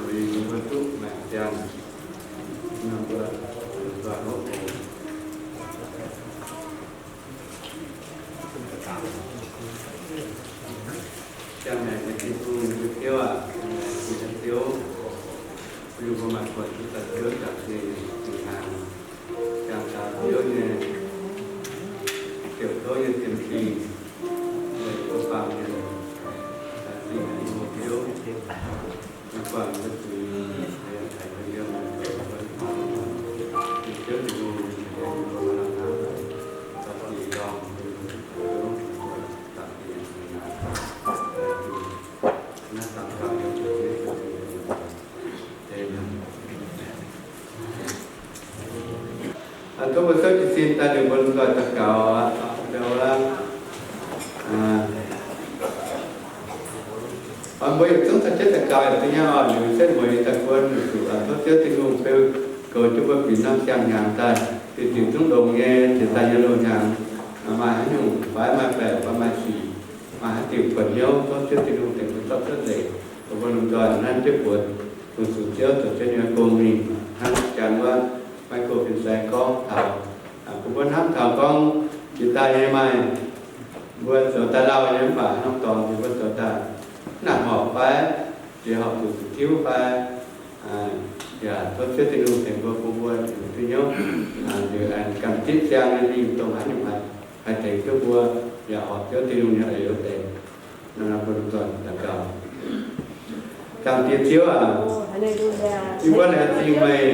zuqc mbuo duqv maengc ziangh, mbuo nzoih hopv oc. Ziangh maengc nyei Tin-Hungh, mbuo Ziouv aac, mbuo nyei Ziouv, bun mbuo maaih buonc duqv daaih Ziouv jangx zingh, zingh hnaangx, jangx taux Ziouv nyei ziepc kouv nyei sienx fingx, weic mbuo baamh mienh, zingh hnaangx mbuo Ziouv. Mbuo buangh mbuo zuiz, haiz mbuo yiem, Ziouv Tin-Hungh, mbuo lamh hnamv, daux gaux ndorm, Ziouv, daux gaux, naaiv daux gaux yiem Yesu Krist nyei mbuox. Aamen. Tov mbuo souv jiez sin daaih, ninh mbuo lomh nzoih daux gaux aqv. Oix mbuo yietc zungv caux jienv daux gaux yaac duqv nyei oc. Liuz setv mueiz daaih guon zuqc tov Ziouv Tin-Hungh beu goux jienv mbuo bieqc norm siang-hnyangx daaih, bieqc diuc zungv longx nyei, jiex daaih nyei loz-hnyangx, maaih haaix nyungc fai maaih baeqc fai maaih sic, maaih haaix diuc buatc hnyouv, tov Ziouv Tin-Hungh tengx mbuo zorqv cuotv nzengc, bun mbuo lomh nzoih naaiv jienv buonc fu-sux Ziouv zoux Ziouv nyei gong mingh. Hnangv jangx wuov Maiv Go fin-saeng gorngv taux, bun mbuo hnamv taux gorngv jiex daaih nyei maaih mbuo zoux daaih lauh nyei mv baac norm dorngx jiex mbuo zoux daaih naaic horpc fai, jiex horpc zuqc zuqc tiuv fai, yaac tov Ziouv Tin-Hungh tengx mbuo bun mbuo duqv hnyouv, liuz aengx gamh zipv siang nyei mingh dongh haaix nyungc haih tengx duqv mbuo, yaac horpc Ziouv Tin-Hungh nyei eix leiz deix. Naaiv mbuo lomh nzoih daux gaux. Zaangc Diex Ziouv aac, yie mbuo laengz zingh meih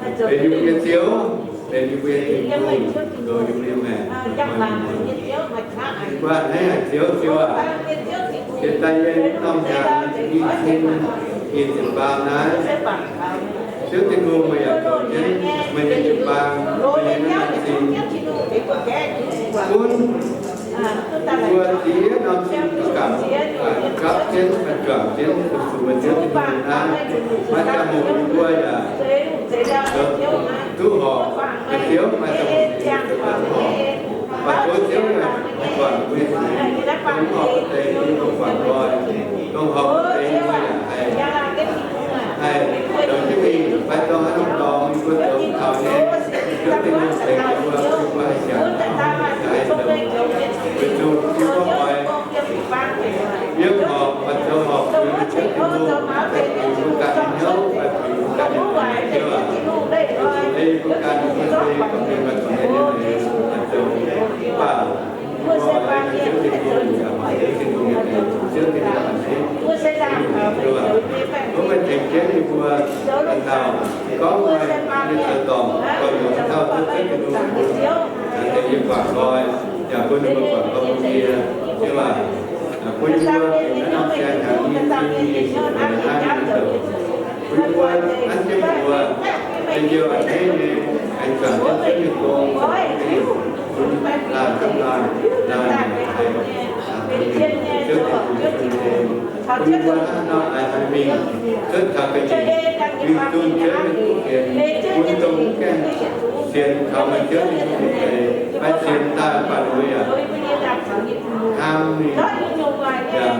benx yie mbuo nyei Ziouv, benx yie mbuo nyei Tin-Hungh, zoux yie mbuo nyei maengc. Yie mbuo a'hneiv haic Ziouv, Ziouv aac, jiex daaih yie norm hnyangx nyic cin nyic ziepc faam naaiv, Ziouv Tin-Hungh meih yaac zoux jienv meih nyei jiu-baang, meih nyei norm zingh, gunv mbuo ziex norm zingh gapv jienv, gapv jienv, juangc jienv, fu-sux meih Ziouv Tin-Hungh naaiv, maaih ziangh hoc yie mbuo yaac zoux duqv horpc, meih Ziouv maaih ziangh hoc yie mbuo zoux duqv horpc. Baac tov Ziouv yaac guangc mbuo nyei zuiz, dongh horpc deix yie mbuo guangc nqoi, dongh horpc deix yie mbuo yaac haih, haih zoux jienv mingh, fai dongh haaix norm dorngx yie mbuo zoux mv taux nyei, Ziouv Tin-Hungh tengx yie mbuo, yie mbuo haih jangx, haih zoux, weic zuqc yie mbuo oix yiem horpc, oix zoux horpc, weic zuqc Ziouv Tin-Hungh haih bun yie mbuo ganh nyei hnyouv, haih bun yie mbuo ganh nyei leiz, Ziouv aac, weic zuqc ei yie mbuo ganh nyei hnyouv se gorngv mienh maaih zuqc nyei leiz, haih zoux, mv baac Ziouv Tin-Hungh, Ziouv Tin-Hungh, Ziouv Tin-Hungh, Ziouv Tin-Hungh, tov meih tengx jienv yie mbuo dauh dauh, gorngv meih nyei zoux dorngc, gorngv yungz tauv tov Ziouv Tin-Hungh bun, tengx yie guangc nqoi, yaac bun yie mbuo guangc nqoi bun yie, Ziouv aac, bun yie mbuo bieqc naaiv norm siang-hnyangx nyei zingh nyei naaiv nyei zoux. Bun yie mbuo nanv jienv mbuo, njien-youh a'hneiv nyei, aengx juangc jienv Ziouv nyei gong, bun laanh hnamv laanh, laanh nyei haiz, Ziouv Tin-Hungh nyei bun bun yie mbuo hnangv nor haiz haiz mingh, cuotv taux ga'nyiec, mingh zunh Ziouv nyei kuv fienx, bun dongh mv gaengh sienx kaux meih Ziouv nyei kuv fienx deix, fai sienx daaih mv baac ninh mbuo yaac hnamv mingh, yaac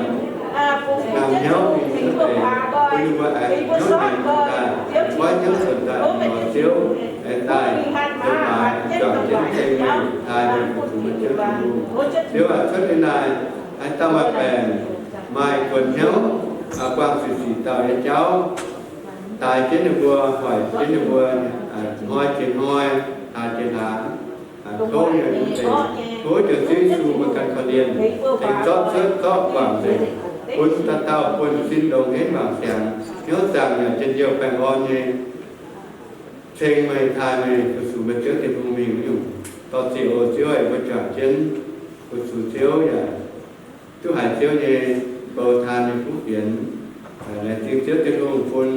hnamv hnyouv mingh deix, bun ninh mbuo aengx hnyouv nyanc daaih, goiv hnyouv nzuonx daaih lorz Ziouv, aengx daaih nzuonx maaiz juangc jienv ceng meih, taaih meih, fu-sux meih Ziouv Tin-Hungh. Ziouv aac, cuotv deix naaic, haaix dauh maaih baengc, maaih kuonx hnyouv, buangh sic sic dauh nyei jauv, daaih jienv ninh mbuo, hoic jienv ninh mbuo, hnoi jiex hnoi, hlaax jiex hlaax, tov nyei mv zeiz, tov Ziouv Yesu mbuo ganh korv-lienh, tengx zorqv cuotv zorqv guangc nzengc, bun dauh dauh buonv-sin longx henv mangc siangx, hnyouv zaangc yaac njien-youh baengh orn nyei, ceng meih, taaih meih, fu-sux meih Ziouv Tin-Hungh mingh nyungc. Dorh ziec oc Ziouv, yie mbuo juangc jienv fu-sux Ziouv yaac duqv haiz Ziouv nyei bou taan nyei kuv fienx, laengz zingh Ziouv Tin-Hungh bun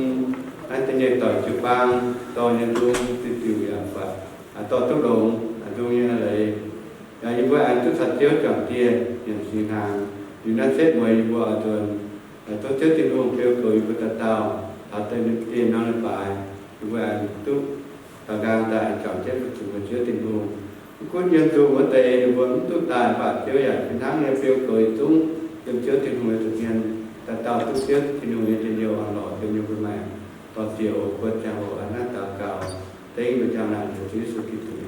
naaiv deix nyei doic jiu-baang dorh nyei nzung diuh diuh yaac buatc, dorh duqv longx nzung nyei leiz. Yaac yie mbuo aengx duqv caux Ziouv juangc dieh nyanc singx hnaangx, liuz naaiv setv mueiz yie mbuo oix nzuonx. Tov Ziouv Tin-Hungh beu goux yie mbuo dauh dauh taux deix ninh dieh norm leiz-baaix, yie mbuo aengx duqv daaux nqaang daaih juangc jienv fu-sux mbuo Ziouv Tin-Hungh. Mv gunv yiem nzung wuov deix ninh mbuo mv duqv daaih, mv baac Ziouv yaac fih hnangv nyei beu goux yietc zungv yiem Ziouv Tin-Hungh nyei nza'hmien, dauh dauh duqv Ziouv Tin-Hungh nyei njien-youh orn-lorqc yiem nyei mbuo maengc. Dorh ziec oc. Buo ziangh hoc hnangv naaiv daux gaux, dengv mbuo ziangh laangc Ziouv Yesu Giduc.